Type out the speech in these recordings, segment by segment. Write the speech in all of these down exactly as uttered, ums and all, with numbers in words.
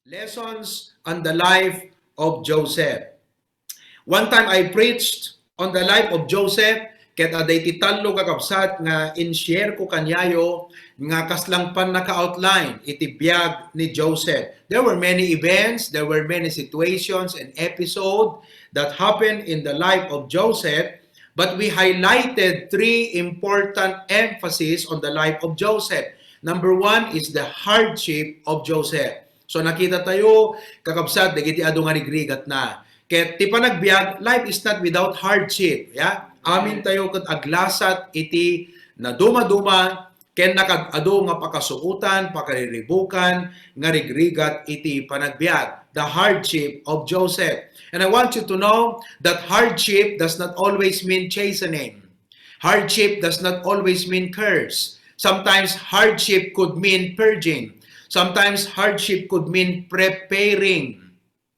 Lessons on the life of Joseph. One time I preached on the life of Joseph, ket adda iti tallo, kakabsat, nga in-share ko kaniayo nga kasla pannaka-outline iti biag ni Joseph. There were many events, there were many situations and episode that happened in the life of Joseph, but we highlighted three important emphasis on the life of Joseph. Number one is the hardship of Joseph. So, nakita tayo, kakabsat, dagiti adu nga rigrigatna. Ket ti panagbiag, life is not without hardship. Ya? Amin tayo ket aglasat iti nadumaduma ken nakad-adu nga pakasuotan, pakariribukan nga rigrigat iti panagbiag. The hardship of Joseph. And I want you to know that hardship does not always mean chastening. Hardship does not always mean curse. Sometimes hardship could mean purging. Sometimes hardship could mean preparing.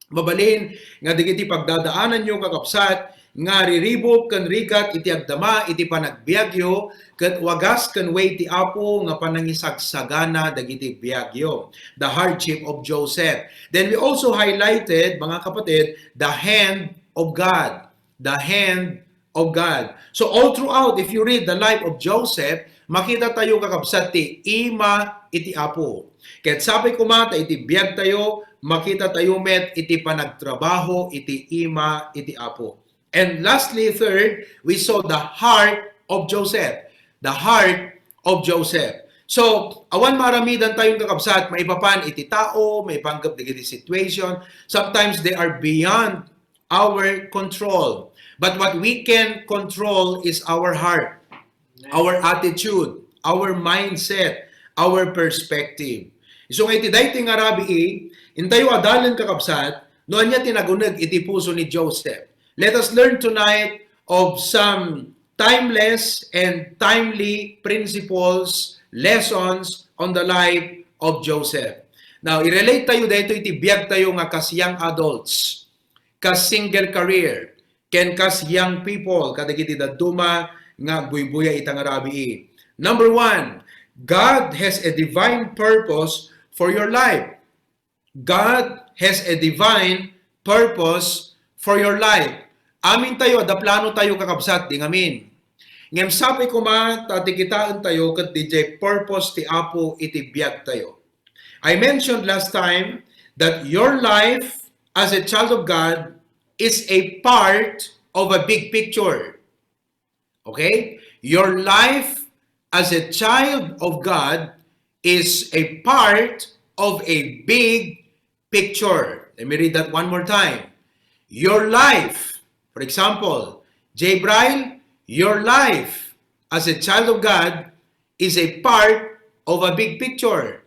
Mabalin nga dagiti pagdadaananyo, kakabsat, nga riribuk ken rigat iti agdama iti panagbiagyo, ket wagas ken way ti Apo nga panangisagsagana dagiti biagyo. The hardship of Joseph. Then we also highlighted, mga kapatid, the hand of God. The hand of God. So all throughout, if you read the life of Joseph, makita tayo, kakabsat, ti ima iti Apo. Ket sapay koma ta iti biag tayo, makita tayo met iti panagtrabaho iti ima iti Apo. And lastly, third, we saw the heart of Joseph. The heart of Joseph. So, awan maaramidan tayo, kakabsat, maipapan iti tao, maipanggep dagiti situation. Sometimes they are beyond our control. But what we can control is our heart, our attitude, our mindset, our perspective. Isu nga iti daytoy nga rabii, intayo adalen, kakabsat, no ania ti naguneg iti puso ni Joseph. Let us learn tonight of some timeless and timely principles, lessons on the life of Joseph. Now, i-relate tayo daytoy iti biag tayo nga kas young adults, kas single career, ken kas young people, kadagiti dadduma nga agbuybuya ita nga rabii. Number one, God has a divine purpose for your life. God has a divine purpose for your life. Amin tayo, adda plano tayo, kakabsat, di ngamin. Ngem sapay koma ta ti kitaen tayo ket diay purpose ti Apo iti biag tayo. I mentioned last time that your life as a child of God is a part of a big picture. Okay? Your life as a child of God is a part of a big picture. Let me read that one more time. Your life, for example, Jay Bryle, your life as a child of God is a part of a big picture.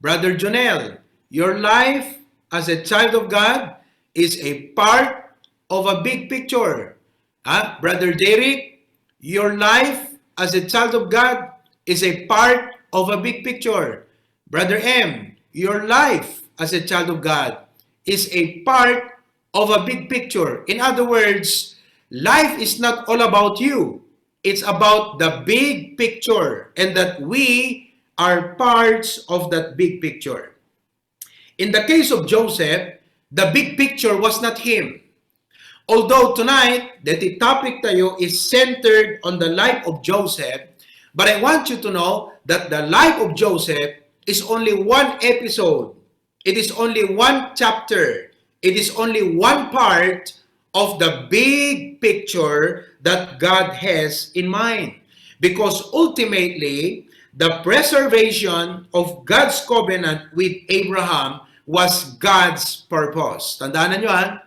Brother Jonel, your life as a child of God is a part of a big picture. Huh? Brother Derek, your life as a child of God is a part of a big picture. Brother M, your life as a child of God is a part of a big picture. In other words, life is not all about you. It's about the big picture, and that we are parts of that big picture. In the case of Joseph, the big picture was not him. Although tonight, the topic tayo is centered on the life of Joseph, but I want you to know that the life of Joseph is only one episode. It is only one chapter. It is only one part of the big picture that God has in mind. Because ultimately, the preservation of God's covenant with Abraham was God's purpose. Tandaan niyo, ha?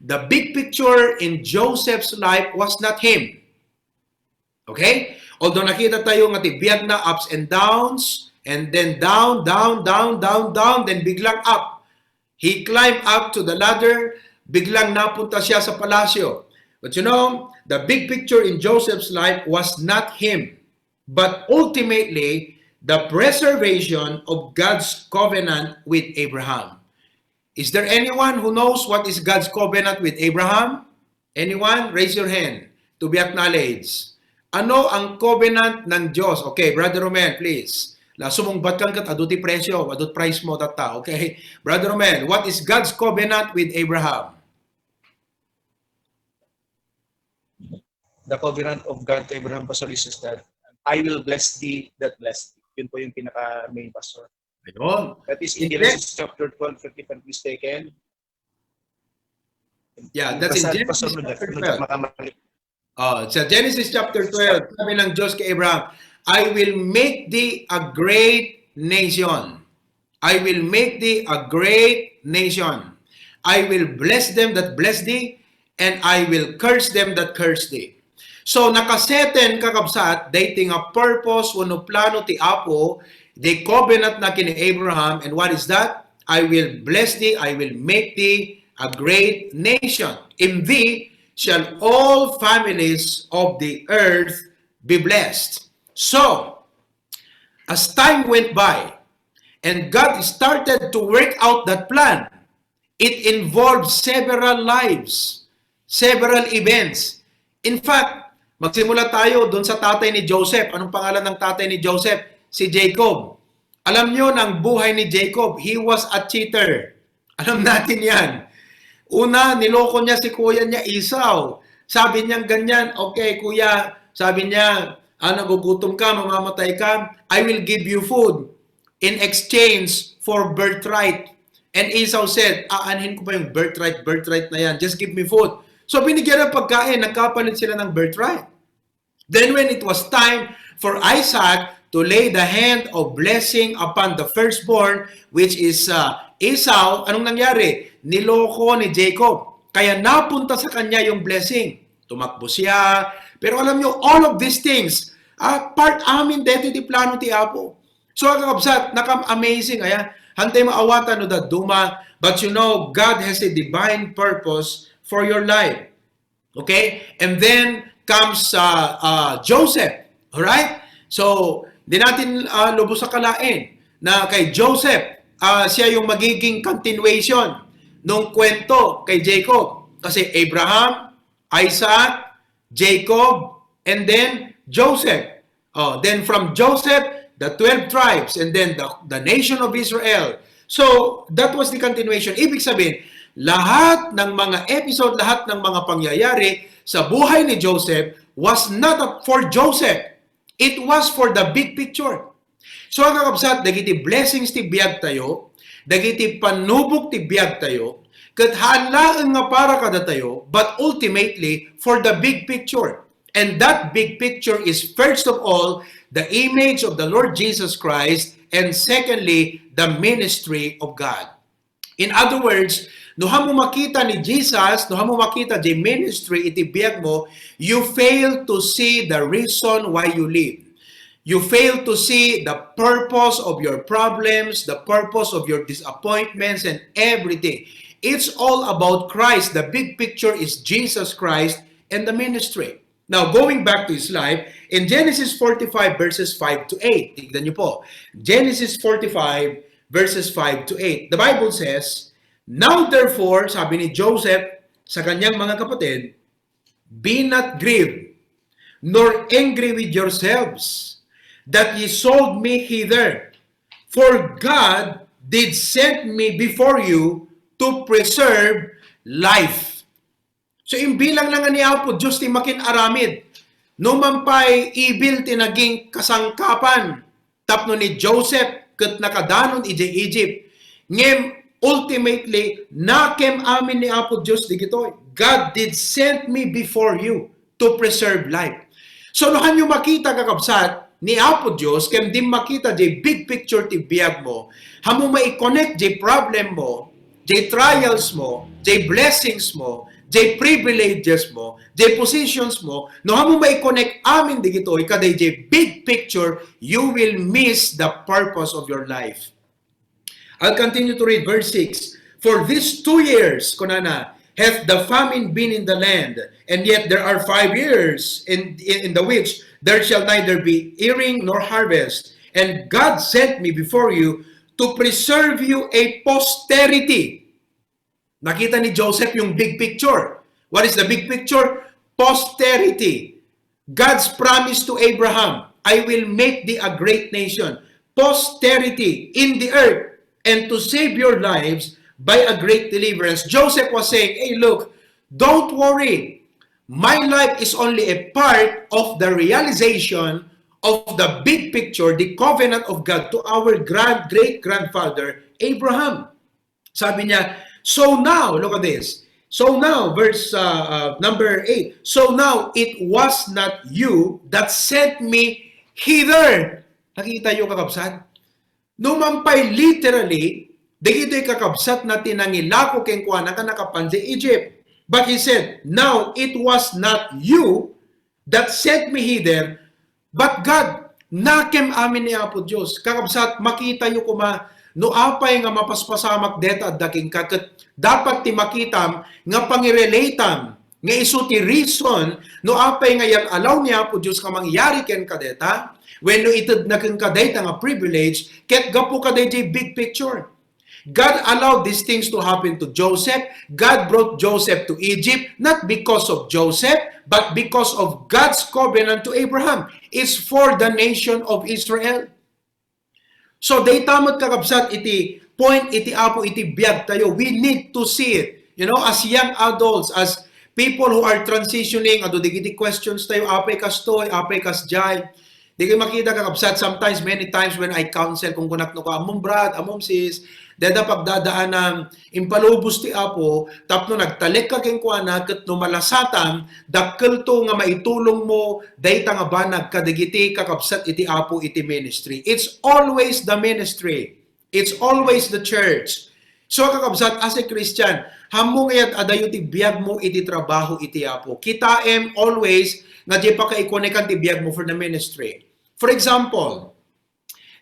The big picture in Joseph's life was not him. Okay? Although nakita tayo nga ti biag na ups and downs, and then down, down, down, down, down, then biglang up. He climbed up to the ladder, biglang napunta siya sa palasyo. But you know, the big picture in Joseph's life was not him, but ultimately the preservation of God's covenant with Abraham. Is there anyone who knows what is God's covenant with Abraham? Anyone? Raise your hand to be acknowledged. Ano ang covenant ng Diyos? Okay, Brother Romel, please. Ta sumungbat kan ket adu ti presyo, adu ti price mo tatta, okay? Brother Romel, what is God's covenant with Abraham? The covenant of God to Abraham, Pastor, is that, "I will bless thee that bless thee." Yun po yung pinaka-main, Pastor. Ayun. That is in Hindi. Genesis chapter twelve, if I'm not mistaken. Yeah, that's in Basta, Genesis Pastor, chapter medyo twelve. makamali. Oh, sa Genesis chapter twelve, sabi ng Diyos kay Abraham, "I will make thee a great nation. I will make thee a great nation. I will bless them that bless thee, and I will curse them that curse thee." So, nakaseten, kakabsat, daytoy nga purpose wenno plano ti Apo, the covenant na ken ni Abraham, and what is that? "I will bless thee, I will make thee a great nation. In thee shall all families of the earth be blessed." So, as time went by, and God started to work out that plan, it involved several lives, several events. In fact, magsimula tayo doon sa tatay ni Joseph. Anong pangalan ng tatay ni Joseph? Si Jacob. Alam niyo na ang buhay ni Jacob, he was a cheater. Alam natin yan. Una, niloko niya si kuya niya Esau. Sabi niya ganyan, "Okay, kuya," sabi niya, "ah, nagugutom ka, mamamatay ka, I will give you food in exchange for birthright." And Esau said, "Aanhin ko pa yung birthright, birthright na yan. Just give me food." So, binigyan ng pagkain, nagkapalit sila ng birthright. Then when it was time for Isaac to lay the hand of blessing upon the firstborn, which is uh, Esau, anong nangyari? Niloko ni Jacob. Kaya napunta sa kanya yung blessing. Tumakbo siya. Pero alam nyo, all of these things, ah, part amin deti ti plano ti Apo. So, kakabsat, nakam-amazing, aya, hantay maawatan no dadduma, but you know, God has a divine purpose for your life. Okay? And then comes uh, uh, Joseph. Alright? So, di natin uh, lubos akalain na kay Joseph, uh, siya yung magiging continuation nung kwento kay Jacob. Kasi Abraham, Isaac, Jacob, and then Joseph. Oh, then from Joseph, the twelve tribes, and then the, the nation of Israel. So, that was the continuation. Ibig sabihin, lahat ng mga episode, lahat ng mga pangyayari sa buhay ni Joseph was not for Joseph. It was for the big picture. So, kakabsat, dagiti blessings ti biag tayo, dagiti panubok ti biag tayo, ket haan laeng nga para kadatayo, but ultimately for the big picture. And that big picture is, first of all, the image of the Lord Jesus Christ, and secondly, the ministry of God. In other words, no hamo makita ni Jesus, no hamo makita di ministry iti biag mo, you fail to see the reason why you live. You fail to see the purpose of your problems, the purpose of your disappointments, and everything. It's all about Christ. The big picture is Jesus Christ and the ministry. Now, going back to his life, in Genesis forty-five verses five to eight, tignan niyo po. Genesis forty-five verses five to eight. The Bible says, "Now therefore," sabi ni Joseph sa kanyang mga kapatid, "be not grieved, nor angry with yourselves, that ye sold me hither. For God did send me before you to preserve life." So, imbilang na nga ni Apo Diyos ti makin-aramid. No man pay evil ti naging kasangkapan tapno ni Joseph ket nakadanon idiay Egypt. Ngem ultimately, nakem amin ni Apo Diyos digitoy. "God did send me before you to preserve life." So, no hanyo makita, kakabsat, ni Apo Diyos, ken di makita di big picture ti biag mo, hamo mai-connect di problem mo, di trials mo, di blessings mo, di privileges mo, di positions mo, no hamo mai-connect amin digitoy kadaydi big picture, you will miss the purpose of your life. I'll continue to read verse six. "For these two years," kunana, "hath the famine been in the land, and yet there are five years in, in, in the which there shall neither be earing nor harvest. And God sent me before you to preserve you a posterity." Nakita ni Joseph yung big picture. What is the big picture? Posterity. God's promise to Abraham, "I will make thee a great nation." posterity in the earth and to save your lives by a great deliverance. Joseph was saying, "Hey, look, don't worry. My life is only a part of the realization of the big picture, the covenant of God to our grand great grandfather Abraham." Sabi niya, "So now, look at this. So now, verse uh, uh, number eight. So now it was not you that sent me hither." Nakita niyo, kakabsat? Numan pay literally, dagitoy kakabsat na ti nangilako kenkuana nga nakapansi Egypt. But he said, "Now it was not you that sent me hither, but God." Nakem amin ni Apo Dios. Kakabsat, makita yo koma no apay nga mapaspasamak deta adda kenka, ket dapat ti makitam nga pangirelatam nga isu ti reason no apay nga yan allow ni Apo Dios nga mangyari kenka deta, wenno itedna kenka dayta nga privilege, ket gapu kadaydi big picture. God allowed these things to happen to Joseph. God brought Joseph to Egypt, not because of Joseph, but because of God's covenant to Abraham. It's for the nation of Israel. So, dayta met, kakabsat, iti point iti Apo iti biag tayo. We need to see it. You know, as young adults, as people who are transitioning, adu dagiti questions tayo, apay kastoy, apay kasjay. Di kayo makita, kakabsat, sometimes, many times when I counsel, kung kunak no ka, "Ammom, brad, ammom, sis, dayta pagdadaanam, impalubos ti Apo, tapno nagtalek ka kenkuana, ket no malasatan, dakkelto nga maitulong mo dayta nga banag kadagiti kakabsat iti Apo iti ministry." It's always the ministry. It's always the church. So, kakabsat, as a Christian, ammom nga adayo ti biag mo iti trabaho iti Apo. Kitaem always nga di pakaikunekan ti biag mo for the ministry. For example,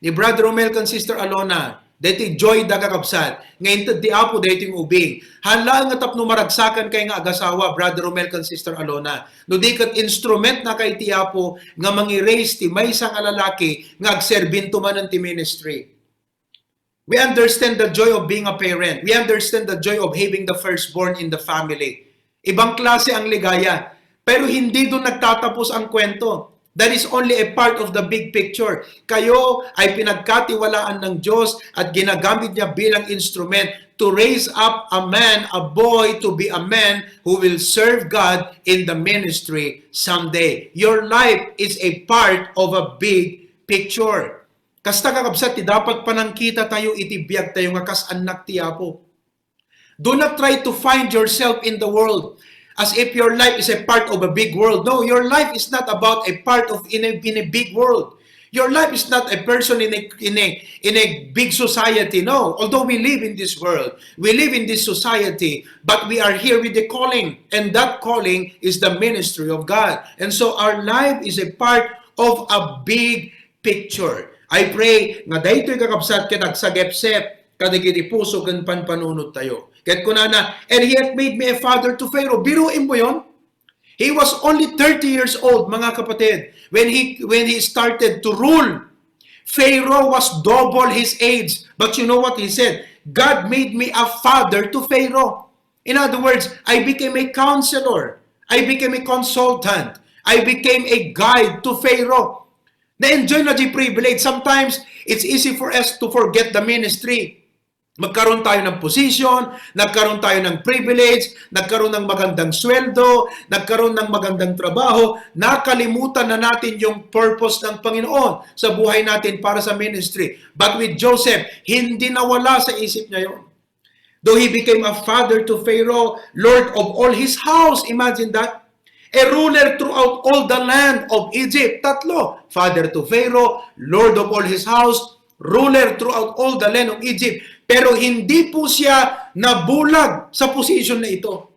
ni Brother Romel kan Sister Alona, daytoy joy da, kakabsat, nga inted ti Apo daytoy nga ubing. Haan laeng nga tapno maragsakan kay nga agasawa, Brother Romel kan Sister Alona. No di ket instrument na kay ti Apo nga mangi-raise ti maysa nga lalaki nga agserbinto manen ti ministry. We understand the joy of being a parent. We understand the joy of having the firstborn in the family. Ibang klase ang ligaya. Pero hindi doon nagtatapos ang kwento. That is only a part of the big picture. Kayo ay pinagkatiwalaan ng Diyos at ginagamit niya bilang instrument to raise up a man, a boy, to be a man who will serve God in the ministry someday. Your life is a part of a big picture. Kasta, kakabsat, ti dapat panangkita tayo iti biag tayo nga kas annak ti Apo. Do not try to find yourself in the world as if your life is a part of a big world. No, your life is not about a part of in a, in a big world. Your life is not a person in a, in a, in a big society. No, although we live in this world, we live in this society, but we are here with the calling, and that calling is the ministry of God. And so our life is a part of a big picture. I pray nga daytoy, kakabsat, ket agsagepsep kadagiti puso ken panpanunot tayo. Ket kunana, "And he hath made me a father to Pharaoh." Biruin mo yon? He was only thirty years old, mga kapatid, when he, when he started to rule. Pharaoh was double his age. But you know what he said? "God made me a father to Pharaoh." In other words, I became a counselor. I became a consultant. I became a guide to Pharaoh. Na-enjoy na di privilege. Sometimes, it's easy for us to forget the ministry. Magkaroon tayo ng position, nagkaroon tayo ng privilege, nagkaroon ng magandang sweldo, nagkaroon ng magandang trabaho, nakalimutan na natin yung purpose ng Panginoon sa buhay natin para sa ministry. But with Joseph, hindi nawala sa isip niya yon. Though he became a father to Pharaoh, lord of all his house. Imagine that. A ruler throughout all the land of Egypt. Tatlo, father to Pharaoh, lord of all his house, ruler throughout all the land of Egypt. Pero hindi po siya nabulag sa position na ito.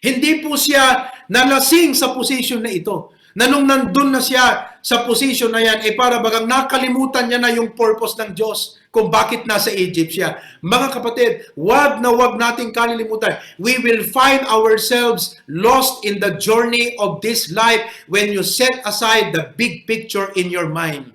Hindi po siya nalasing sa position na ito. Na nung nandun na siya sa position na yan, eh para bagang nakalimutan niya na yung purpose ng Diyos kung bakit nasa Egypt siya. Mga kapatid, wag na wag nating kalilimutan. We will find ourselves lost in the journey of this life when you set aside the big picture in your mind.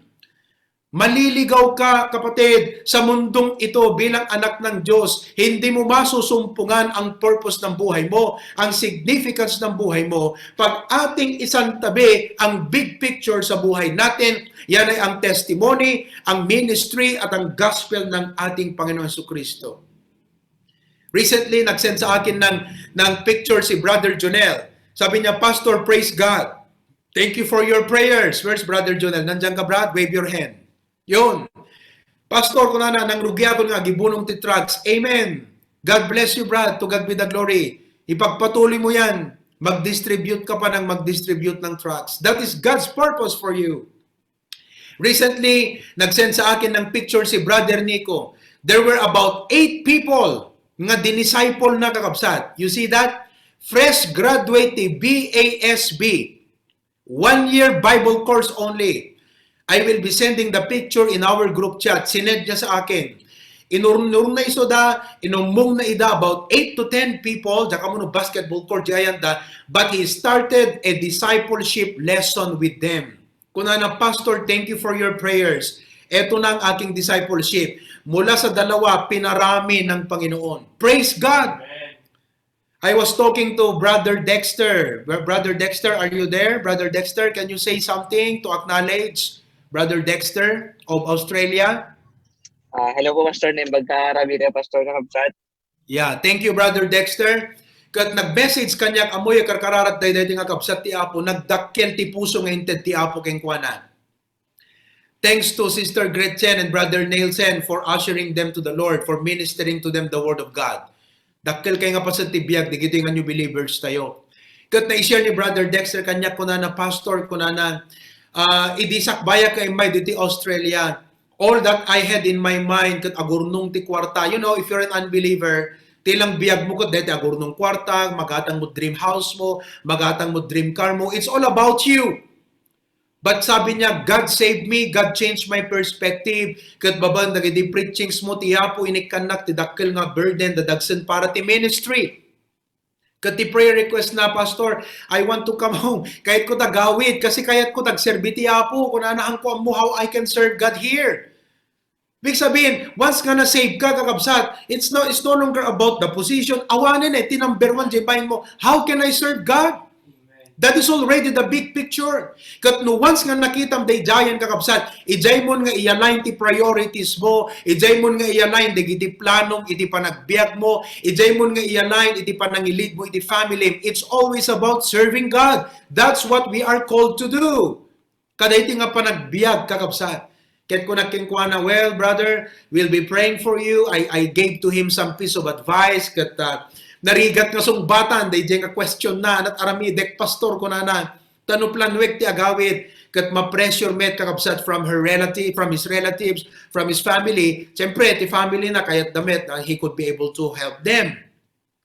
Maliligaw ka, kapatid, sa mundong ito bilang anak ng Diyos. Hindi mo masusumpungan ang purpose ng buhay mo, ang significance ng buhay mo, pag ating isantabi ang big picture sa buhay natin. Yan ay ang testimony, ang ministry, at ang gospel ng ating Panginoong Jesucristo. Recently, nag-send sa akin ng, ng picture si Brother Jonel. Sabi niya, "Pastor, praise God. Thank you for your prayers." Where's Brother Jonel? Nandiyan ka, Brad? Wave your hand. Yun. "Pastor, kunana, nangrugiakon nga agibunong ti drugs." Amen. God bless you, Brad. To God be the glory. Ipagpatuloy mo yan. Mag-distribute ka pa ng mag-distribute ng drugs. That is God's purpose for you. Recently, nag-send sa akin ng picture si Brother Nico. There were about eight people nga dinisciple na, kakabsat. You see that? Fresh graduate ti B A S B. One year Bible course only. I will be sending the picture in our group chat. Sinend niya sa akin. Inurnurna iso da, inumong na ida about eight to ten people, diak ammo no basketball court, diay ayan da, but he started a discipleship lesson with them. Kunana, "Pastor, thank you for your prayers. Eto na ang aking discipleship. Mula sa dalawa, pinarami ng Panginoon." Praise God! Amen. I was talking to Brother Dexter. Br-, Brother Dexter, are you there? Brother Dexter, can you say something to acknowledge Brother Dexter of Australia? Ah, hello po, Pastor. Naimbag ka, Rabbi, Pastor, kakabsat. Yeah, thank you, Brother Dexter. Ket nag-message kaniak, "Ammoyo, karkararak daydiay nga kabsat ti Apo, nagdakkel ti puso nga inted ti Apo kenkuana." Thanks to Sister Gretchen and Brother Nelson for ushering them to the Lord, for ministering to them the Word of God. Dakkel kay nga paset ti biag dagiti nga new believers tayo. Ket na-share ni Brother Dexter kaniak, kunana, "Pastor," kunana, "ah, idi sakbayak nga immay diti Australia, all that I had in my mind ket agurnong ti kuarta." You know, if you're an unbeliever, ti lang biag mo ket dayta agurnong kuarta, magatang mo dream house mo, magatang mo dream car mo. It's all about you. But sabi niya, "God saved me, God changed my perspective. Ket babaen dagiti preachings mo, ti Apo inikkannak ti dakkel nga burden, dadagsen para ti ministry." Ket ti prayer request na, "Pastor, I want to come home. Kayatko agawid, kasi kayatko agserbi ti Apo. Kunana, haanko ammo how I can serve God here." Ibig sabihin, once nga na-save ka, kakabsat, it's no, it's no longer about the position. Awanen eh, ti number one, diay mind mo, "How can I serve God?" That is already the big picture. Ket no once nga nakitam daydiayen, kakabsat, idiay mon nga i-align ti priorities mo, idiay mon nga i-align dagiti planom iti panagbiag mo, idiay mon nga i-align iti panangilid mo iti family, it's always about serving God. That's what we are called to do. Kadaytoy nga panagbiag, kakabsat. Ket kunak kenkuana, "Well, brother, we'll be praying for you." I, I gave to him some piece of advice. Ket, ah, narigat nga sungbatan, daydiay nga question na, "Anat aramidek, Pastor?" kunana. "Ta no planuek ti agawid, ket ma-pressure met, kakabsat, from her relative, from his relatives, from his family." Siyempre, ti family na, kayatda met, ah, he could be able to help them.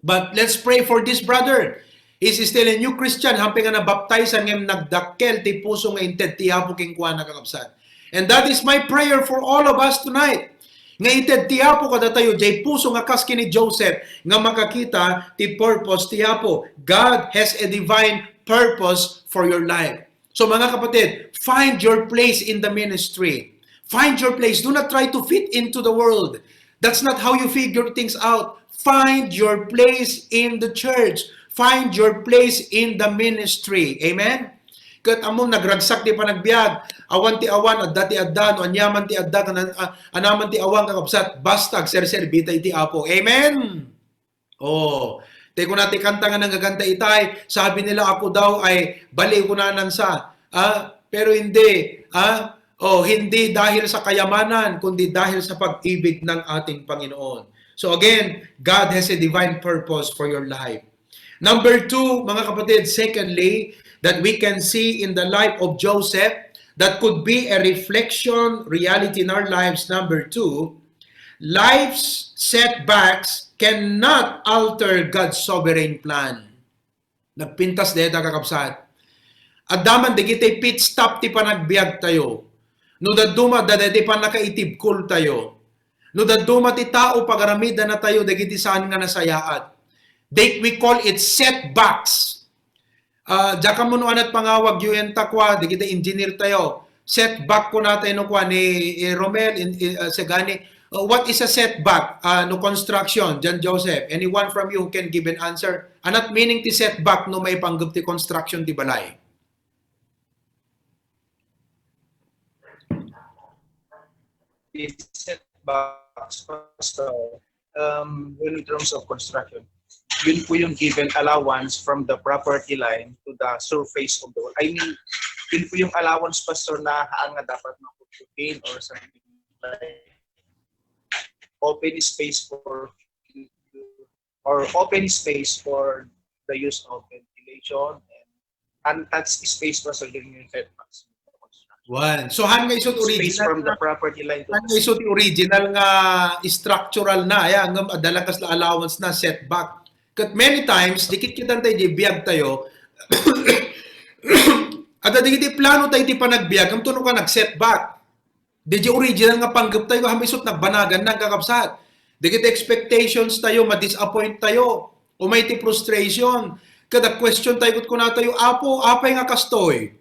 But let's pray for this brother. He's still a new Christian, hampay nga nabaptize, ngem nagdakkel ti puso nga inted ti Apo kenkuana, kakabsat. And that is my prayer for all of us tonight. Nga ited ti Apo kadatayo, diay puso nga kas ken ni Joseph, nga makakita ti purpose ti Apo. God has a divine purpose for your life. So, mga kapatid, find your place in the ministry. Find your place. Do not try to fit into the world. That's not how you figure things out. Find your place in the church. Find your place in the ministry. Amen? Ket ammom, nagragsak ti panagbiag. Awan ti awan, adda ti adda. No aniaman ti adda, kanan-, a-, anaman ti awan, kakabsat, basta agserserbi ta iti Apo. Amen? Oh, ti kuna ti kanta nga nangaganta itay, "Sabi nila ako daw ay baliw," kunanan sa, ah, pero hindi, ah, oh, hindi dahil sa kayamanan, kundi dahil sa pag-ibig ng ating Panginoon. So again, God has a divine purpose for your life. Number two, mga kapatid, secondly, that we can see in the life of Joseph, that could be a reflection, reality in our lives. Number two, life's setbacks cannot alter God's sovereign plan. Nagpintas dayta, kakabsat. Adda man dagiti pit stop ti panagbiag tayo. No dadduma, adda dayta pannakaitibkol tayo. No dadduma ti tao, pagaramidana tayo dagiti saan nga nasayaat. They, we call it setbacks. Ah, diak ammo no anat pangawag, Yuyen, ta kua, dagiti engineer tayo. Setback kuna tayo no kuan ni, eh, Romel, in, in, uh, Segani. Uh, what is a setback? Uh, no construction, John Joseph. Anyone from you who can give an answer? Anat meaning ti setback no maipanggep ti construction ti balay? Di setbacks, Pastor, um, when in terms of construction, yun po yung given allowance from the property line to the surface of the wall. I mean, yun po yung allowance, Pastor, na haan nga dapat ma-contain or something like open space for or open space for the use of ventilation and untouched space, Pastor, during yung setbacks. One. So, han nga iso ti Space original from the nga, property line to han nga iso ti original nga structural na, ya, ngem adda lang kasla allowance na setback. Ket many times, di kitkitaentayo di biag tayo, adda dagiti plano tayo ti panagbiag, ngem tuno ka nag-setback. Di di original nga panggep tayo, han nga iso ti nagbanagan na, kakabsat. Dagiti expectations tayo, ma-disappoint tayo, umay ti frustration. Kada question tayo, ket kuna tayo, Apo, apay nga kastoy?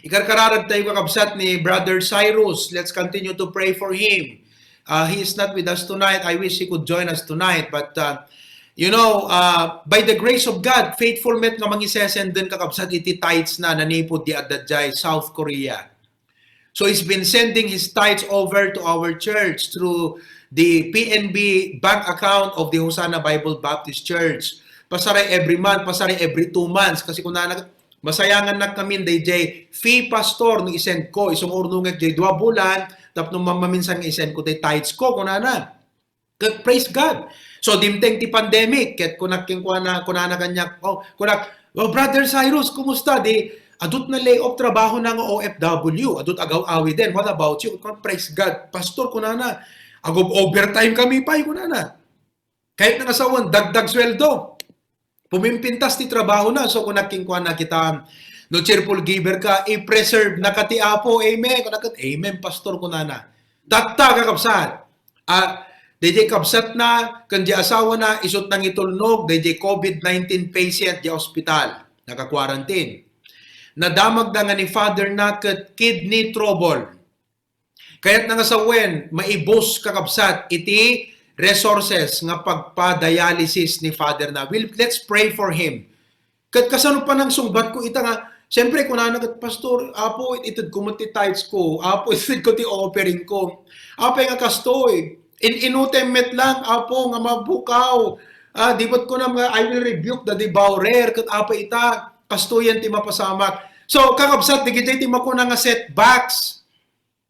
Ikarkararag tayo, kakabsat, ni Brother Cyrus. Let's continue to pray for him. Uh, he is not with us tonight. I wish he could join us tonight. But, uh, you know, uh, by the grace of God, faithful met nga mangisesenden, kakabsat, iti tithes na nanipud di adda jay South Korea. So he's been sending his tithes over to our church through the P N B bank account of the Hosanna Bible Baptist Church. Pasaray every month, pasaray every two months. Kasi kunana, masayangan na kami, dayjay fee, Pastor, no isend ko. Isu nga urnongek jay dua bulan, tapno mamaminsan nga isend ko, day tithes ko, kunana. Ket praise God. So, dimteng ti pandemic, ket kunak kenkuana, kunana kaniak, oh, kunak, "Oh, Brother Cyrus, kumusta?" Di, adut na lay-off trabaho na nga O F W, adut agaw-awiden. "What about you?" Kunak, "Praise God, Pastor," kunana. "Agob overtime kami pay," kunana. Kayatna nga sawen, dagdag sweldo. Pumimpintas ti trabaho na. So, kunak kenkuana, "Kita, no cheerful giver ka, i-preserve na ka ti Apo." Amen. Kunak, "Amen, Pastor," kunana. Tatta, kakabsat. Ah, dayjay kabsatna ken di asawana, isut nangitulnog dayjay COVID nineteen patient di ospital, naka-quarantine. Nadamagda nga ni father na ket kidney trouble. Kayatna nga sawen, maibus, kakabsat, iti resources nga pagpa-dialysis ni father na. Well, let's pray for him. Ket kasano pa nangsungbat ko ita nga, siyempre, kunana ket, "Pastor, Apo, ited ko met ti tithes ko. Apo, ited ko ti offering ko. Apay nga kastoy? In-inutem met lang, Apo, nga mabukaw. Ah, di met kunam nga, I will rebuke the devourer. Ket apay ita, kastoyen ti mapasamak." So, kakabsat, dagiti ti makuna nga setbacks.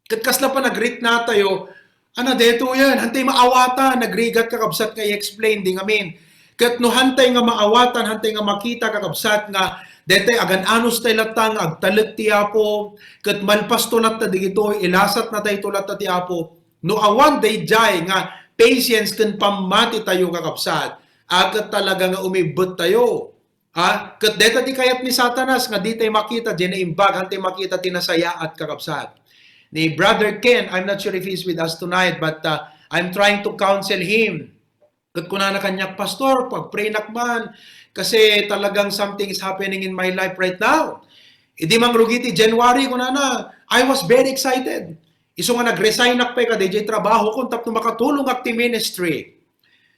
Ket kasla pay nagrigat tayo, ana, detoyen, hantay maawatan, nagrigat, kakabsat, nga i-explain di ngamin. Ket no hantay nga maawatan, hantay nga makita, kakabsat, nga daytay agan-anos tay latta nga agtalek ti Apo, ket malpasto latta digitoy, ilasat na dayto latta ti Apo. No awan dayjay nga patience ken pammati tayo, kakabsat, a, ket talaga nga umibbet tayo. Ha? Ket dayta ti kayat ni Satanas nga ditay makita, di naimbag, hantay makita ti nasayaat, kakabsat. Ni Brother Ken, I'm not sure if he's with us tonight, but, uh, I'm trying to counsel him. Ket kunana kaniak, "Pastor, pag-pray nak man, kasi talagang something is happening in my life right now." Idi mangrugi ti January, kunana, I was very excited. Isu nga nag-resign ak pay kadayjay trabaho ko tapno makatulong ak ti ministry.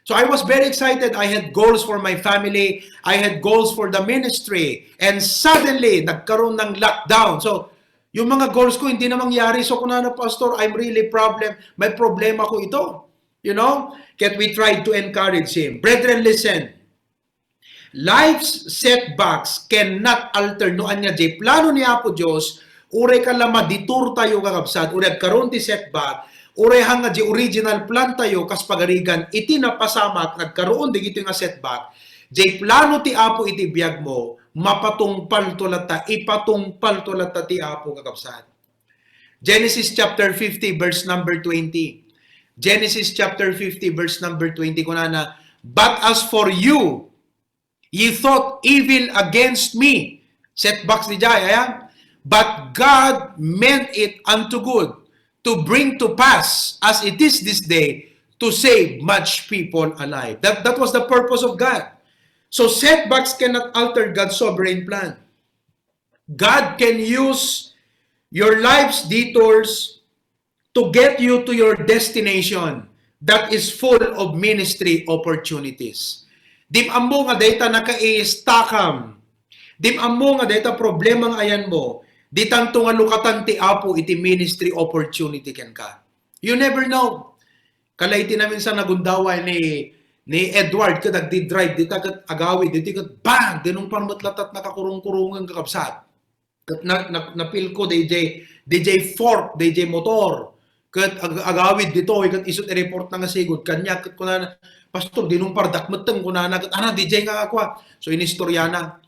So I was very excited. I had goals for my family. I had goals for the ministry. And suddenly, nagkaroon ng lockdown. So, yung mga goals ko hindi na mangyari. So, kunana, "Pastor, I'm really problem. May problema ko ito." You know? Yet we tried to encourage him. Brethren, listen. Life's setbacks cannot alter no ania jay plano ni Apo Dios, uray ka la ma-detour tayo, kakabsat, uray agkaroon ti setback, uray han nga jay original plan tayo, kas pagarigan, iti napasamak, nagkaroon dagitoy nga setback, jay plano ti Apo iti biag mo, mapatungpalto latta, ipatungpalto latta ti Apo, kakabsat. Genesis chapter fifty, verse number twenty. Genesis chapter fifty, verse number twenty, kunana, "But as for you, ye thought evil against me." Setbacks dayjay, ayan. "But God meant it unto good to bring to pass as it is this day to save much people alive." That, that was the purpose of God. So setbacks cannot alter God's sovereign plan. God can use Your life's detours to get you to your destination that is full of ministry opportunities. Di ammo nga dayta nakaistakam. Di ammo nga dayta problema nga ayanmo. Di tanto nga lukatan ti Apo iti ministry opportunity kenka. You never know. Kala iti naminsan nagundaway ni, ni Edward ket agdi-drive dita ket agawid diti ket bang! Dinumpar met latta ti nakakurong-kurongeng kakabsat. Ket na, na, napilko D J, D J fork, D J motor. Ket ag-, agawid ditoy, ket isut' i-report na nga sigud. Kaniak, ket kunana, "Pastor, dinumpardak metten," kunana, ket, "Ana, D J nga akua." So, inistoriana.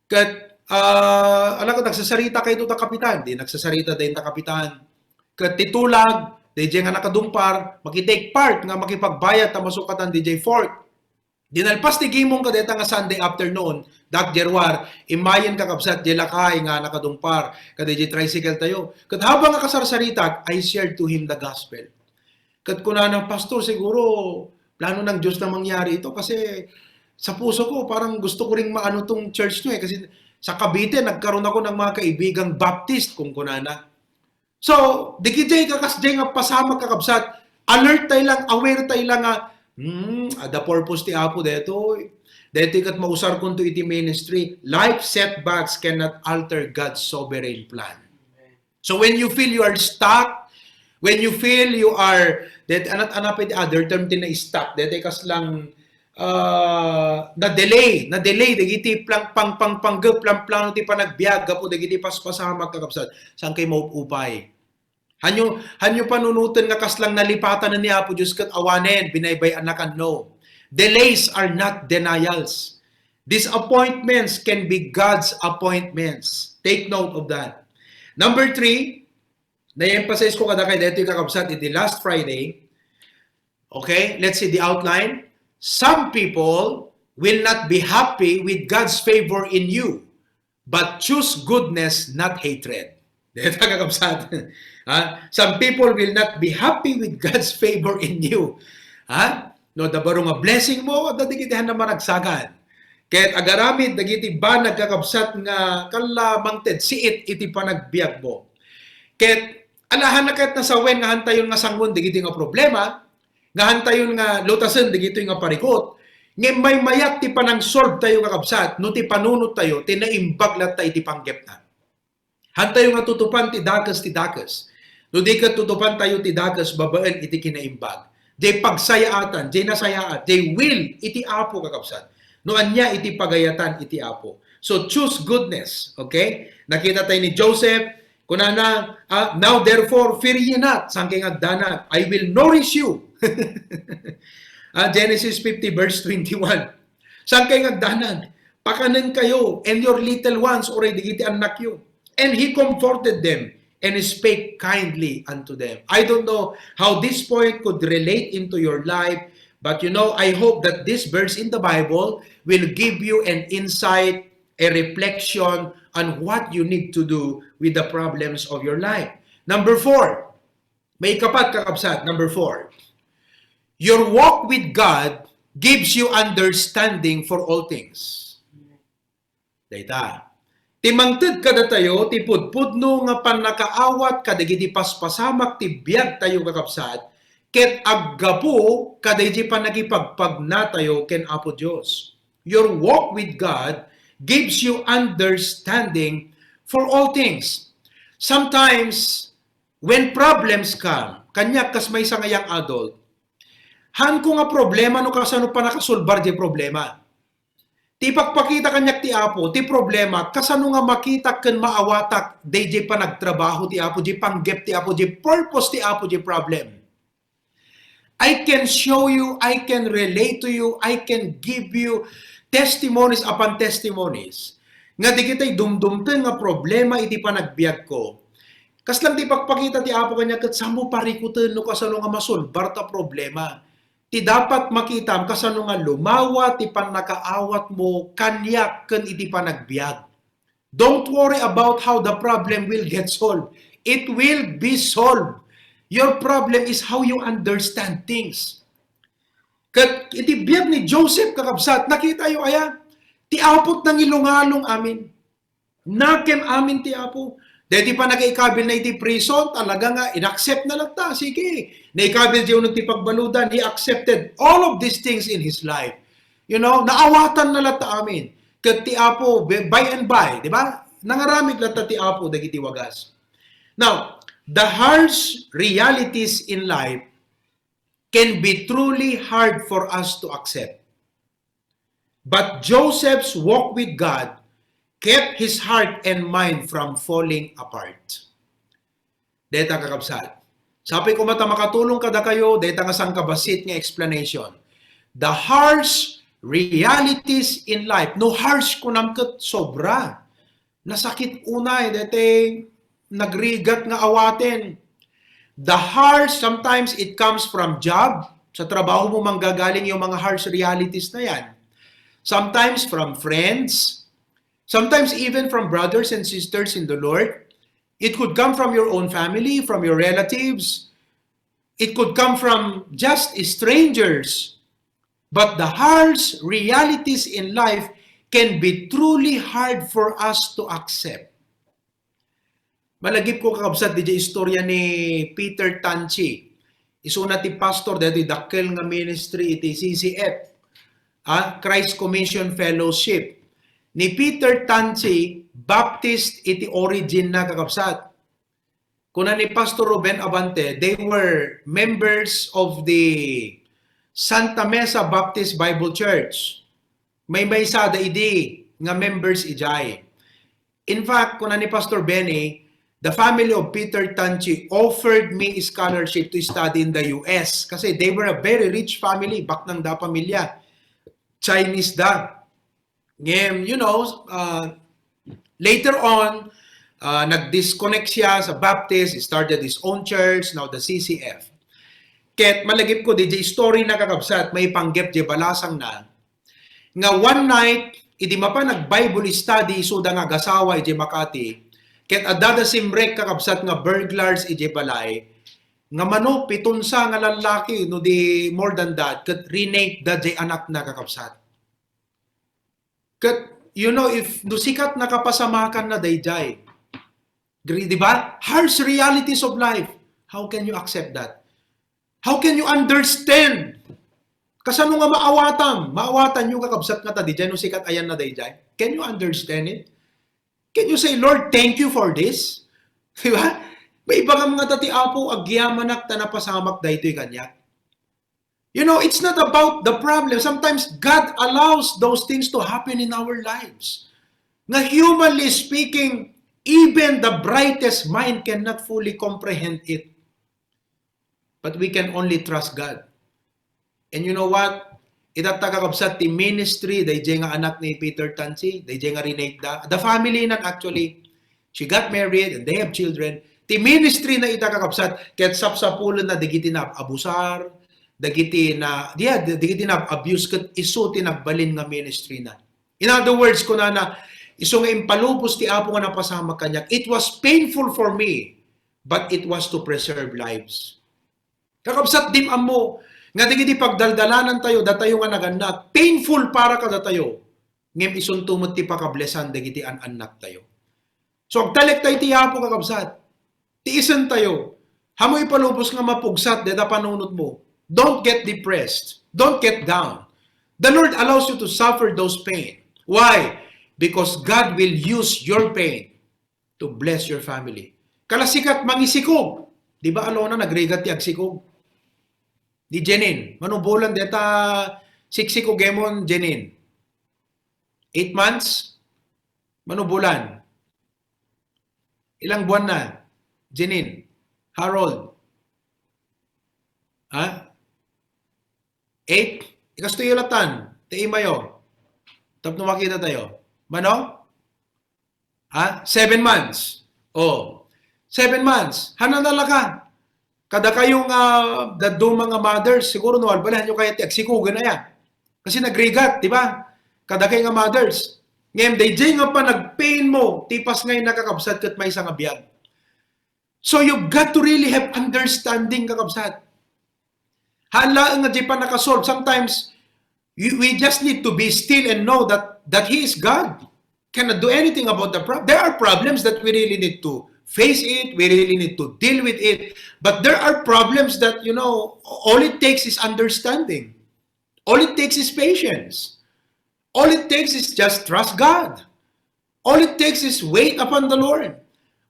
Ket, ah, ala ket nagsasarita kayto ta kapitan. Di nagsasarita dayn ta kapitan. Ket ti tulag, D J nga nakadumpar, makitake part nga makipagbayad ta masukatan D J fork. Dinalpas ti gimong kadayta nga Sunday afternoon, Doc Gerwar, imagine kakabsat, di lakay nga nakadumpar, kada di tricycle tayo. Ket habang nakasarsaritak, I shared to him the gospel. Ket kunana, "Pastor, siguro plano ng Diyos na mangyari ito kasi sa puso ko, parang gusto ko ring maano tong church nyo eh. Kasi sa Cavite, nagkaroon ako ng mga kaibigang Baptist," kung kunana. So, dagiti kakasdiay nga pasamak, kakabsat, alert tayo lang, aware tayo lang nga, "Hmm, adda purpose ti Apo daytoy. Daytoy ket mausarkonto iti ministry." Life setbacks cannot alter God's sovereign plan. So when you feel you are stuck, when you feel you are, that, anat-, anat pay ti other term ti na-stuck, daytoy kaslang ah, na-delay, na-delay dagiti plang-, pang-, pang-, panggep, plan-, plano ti panagbiag gapu dagiti paspasamak, kakabsat, saan kayo maup-upay? Hanyo, hanyo panunoten nga kaslang nalipatan ni Apo Dios ket awanen, binaybay-annakan, no. Delays are not denials. Disappointments can be God's appointments. Take note of that. Number three, na-emphasize ko kadakayo daytoy, kakabsat, iti last Friday, okay, let's see the outline. Some people will not be happy with God's favor in you, but choose goodness, not hatred. Dayta, kakabsat. Ha? Some people will not be happy with God's favor in you. Ha? No, adda baro nga blessing mo, adda dagiti han na managsakan. Ket agaramid dagiti banag, kakabsat, nga kalla mangted siit iti panagbiag mo. Ket alahan na ket nasawen nga hantayon nga sangon dagiti nga problema, nga hantayon nga lutasen dagitoy nga parikut, ngem maymayat ti panang-solve tayo, kakabsat, no ti panunot tayo, ti naimbag latta iti panggepna. Hantayo nga tutupan ti dakes ti dakes. No di ket tutupan tayo ti dakes babaen iti kinaimbag. Jay pagsayaatan, jay nasayaat, jay will iti Apo, kakabsat. No ania iti pagayatan iti Apo. So choose goodness, okay? Nakita tayo ni Joseph, kunana, ah, "Now therefore, fear ye not, saan kayo nga agdanag, I will nourish you." Ah, Genesis fifty verse twenty-one. "Saan kayo nga agdanag? Pakanen kayo and your little ones, uray dagiti annakyo." And he comforted them and spake kindly unto them. I don't know how this point could relate into your life, but, you know, I hope that this verse in the Bible will give you an insight, a reflection on what you need to do with the problems of your life. Number four, may kapat, kakabsat, number four, your walk with God gives you understanding for all things. Dayta. Ti mangted kadatayo ti pudpudno nga pannakaawat kadagiti paspasamak ti biagtayo, kakabsat, ket aggapu kadaydi pannakipagpagnatayo ken Apo Dios. Your walk with God gives you understanding for all things. Sometimes, when problems come, kaniak kas maysa nga young adult, haanko nga problema no kasano pannakasolbar diay problema. Ti ipakpakita kaniak ti Apo, ti problema, kasano nga makitak ken maawatak daydiay panagtrabaho ti Apo, diay panggep ti Apo, diay purpose ti Apo, diay problem. I can show you, I can relate to you, I can give you testimonies upon testimonies nga dagitoy dumdumteng nga problema iti panagbiagko. Kasla ti ipakpakita ti Apo kaniak ket saanmo parikuten no kasano nga masolbar ta problema. Ti dapat makitam, kasano nga lumawa ti pannakaawatmo kaniak ken iti panagbiag. Don't worry about how the problem will get solved. It will be solved. Your problem is how you understand things. Ket iti biag ni Joseph, kakabsat, nakitayo aya? Ti Apo't nangilungalung amin. Nakem amin ti Apo. Deti pa nakaikabil na iti prison, talaga nga inaccept na latta. Sige, naikabil di uneg ti pagbaludan, he accepted all of these things in his life. You know, naawatan na latta amin. Ket ti Apo, by and by, di ba? Nangaramid latta ti Apo dagiti wagas. Now, the harsh realities in life can be truly hard for us to accept. But Joseph's walk with God kept his heart and mind from falling apart. Deta, kakabsat. Sapay ko met a makatulong kadakayo, deta nga sangkabassit nga explanation. The harsh realities in life. No harsh kunam ket sobra. Nasakit unay, deti nagrigat nga awaten. The harsh, sometimes it comes from job. Sa trabaho mo manggagaling yung mga harsh realities na yan. Sometimes from friends. Sometimes even from brothers and sisters in the Lord. It could come from your own family, from your relatives. It could come from just strangers. But the harsh realities in life can be truly hard for us to accept. Malagip ko, kakabsat, didiay istorya ni Peter Tanchi. Isuna ti pastor daytoy dakkel nga ministry iti C C F, ah, Christ Commission Fellowship. Ni Peter Tanchi, Baptist iti origin na, kakabsat. Kuna ni Pastor Ruben Abante, they were members of the Santa Mesa Baptist Bible Church. Maymaysa da idi nga members idiay. In fact, kuna ni Pastor Benny, the family of Peter Tanchi offered me scholarship to study in the U S kasi they were a very rich family, baknang da pamilya. Chinese da. Ngem, you know, uh, later on, uh, nag-disconnect siya sa Baptist, he started his own church, now the C C F. Ket malagip ko, didiay story na, kakabsat, maipanggep diay balasang na, nga one night, idi mapan nag-Bible study, isuda nga agasawa idiay Makati, ket adda da simrek, kakabsat, nga burglars idiay balay, nga mano, pitonsa nga lallaki, no di more than that, ket rinate da diay anak na, kakabsat. Ket, you know, if no sika ti nakapasamakan na daydiay, gri-, di ba? Harsh realities of life. How can you accept that? How can you understand? Kasano nga maawatam? Maawatanyo, kakabsat, nga ta daydiay no sika ti ayan na daydiay? Can you understand it? Can you say, "Lord, thank you for this"? Di ba? Maibagam nga ta ti Apo, agyamanak ta napasamak daytoy kaniak. You know, it's not about the problem. Sometimes God allows those things to happen in our lives. Nga, humanly speaking, even the brightest mind cannot fully comprehend it. But we can only trust God. And you know what? Itatta, kakabsat, ti ministry daydiay nga anak ni Peter Tansi, daydiay nga rinate da. The family nan, actually, she got married and they have children. Ti ministry na ita, kakabsat, ket sapsapulenna dagiti naabusar, dagiti na, yeah, dagiti na-abuse, ket isu ti nagbalin nga ministry na. In other words, kunana, isu nga impalubos ti Apo nga napasamak kaniak, it was painful for me, but it was to preserve lives. Kakabsat, dim-ammo nga dagiti pagdaldalanantayo, datayo nga nagannak, painful para kadatayo, ngem isunto met ti pakablessan dagiti an-annaktayo. So, agtalektayo iti Apo, kakabsat. Tiisentayo. Ammo ipalubos nga mapugsat dayta panunotmo. Don't get depressed. Don't get down. The Lord allows you to suffer those pain. Why? Because God will use your pain to bless your family. Kala sika ti mangisikog. Di ba, Alona, nagrigat ti agsikog? Ni Jenin. Mano bulan dayta siksikogmon, Jenin? Eight months? Mano bulan? Ilang buwan na? Jenin? Harold? Ha? Eight? Ikastoyo latan. Ti imayo. Tapno makitatayo. Mano? Ha? Seven months. Oh. Seven months. Hanan na la ka. Kadakayo nga dadduma nga mothers, siguro no, albalay, haanyo kayat ti agsikogen aya. Kasi nagrigat, di ba? Kadakayo nga mothers. Ngem, daydiay nga panagpainmo, ti pasngayna, kakabsat, ket maysa nga biag. So you've got to really have understanding, kakabsat. Haan laeng nga diay pannakasolve. Sometimes, you, we just need to be still and know that, that He is God. Cannot do anything about the problem. There are problems that we really need to face it, we really need to deal with it. But there are problems that, you know, all it takes is understanding. All it takes is patience. All it takes is just trust God. All it takes is wait upon the Lord.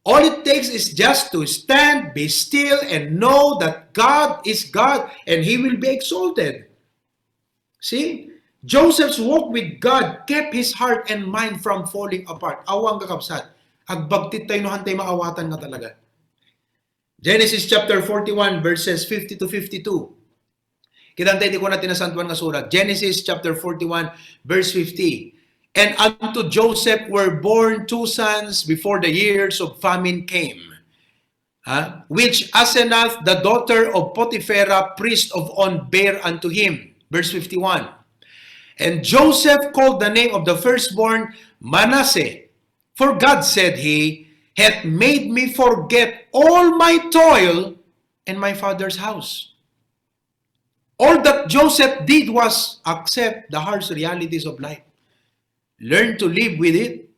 All it takes is just to stand, be still, and know that God is God and He will be exalted. See? Joseph's walk with God kept his heart and mind from falling apart. Awan, kakabsat, agbagtit tayo no hantay maawatan nga talaga. Genesis chapter forty-one, verses fifty to fifty-two. Kitanta iti kuna ti Nasantoan nga Surat. Genesis chapter forty-one, verse fifty. And unto Joseph were born two sons before the years of famine came, ha? Which Asenath, the daughter of Potiphera, priest of On, bare unto him. Verse fifty-one. And Joseph called the name of the firstborn Manasseh, for God, said he, hath made me forget all my toil and my father's house. All that Joseph did was accept the harsh realities of life. Learn to live with it.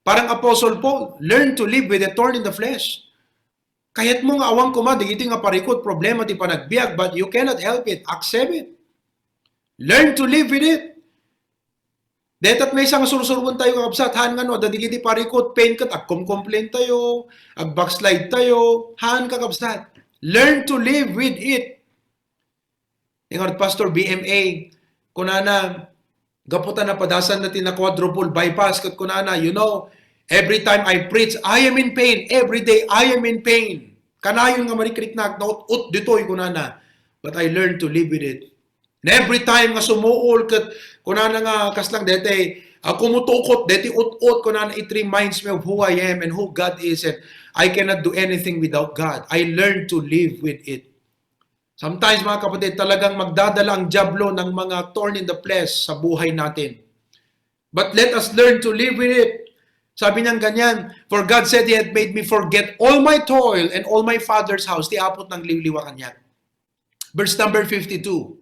Parang Apostle Paul, learn to live with the thorn in the flesh. Kayatmo nga awan koma dagiti nga parikut, problema ti panagbiag, but you cannot help it. Accept it. Learn to live with it. Dayta met maysa nga sursuroen tayo, kakabsat, haan nga no adda dagiti parikut, pain ket agcomplain tayo, agbackslide tayo, haan, kakabsat. Learn to live with it. Ingat Pastor B M A, kunana, gapu ta napadasanna ti na quadruple bypass, ket kunana, you know, every time I preach, I am in pain. Every day, I am in pain. Kanayon nga marikriknak, naut-ot ditoy, kunana. But I learned to live with it. And every time nga sumuol, ket kunana nga, kasla dayta, ah, kumutukot, dayta ut-ot, kunana, it reminds me of who I am and who God is, and I cannot do anything without God. I learned to live with it. Sometimes, mga kapatid, talagang magdadala ang Diablo ng mga thorn in the flesh sa buhay natin. But let us learn to live with it. Sabi niya ganyan, "For God said He had made me forget all my toil and all my father's house." Ti Apo ti nangliwliwa kaniak. Verse number fifty-two.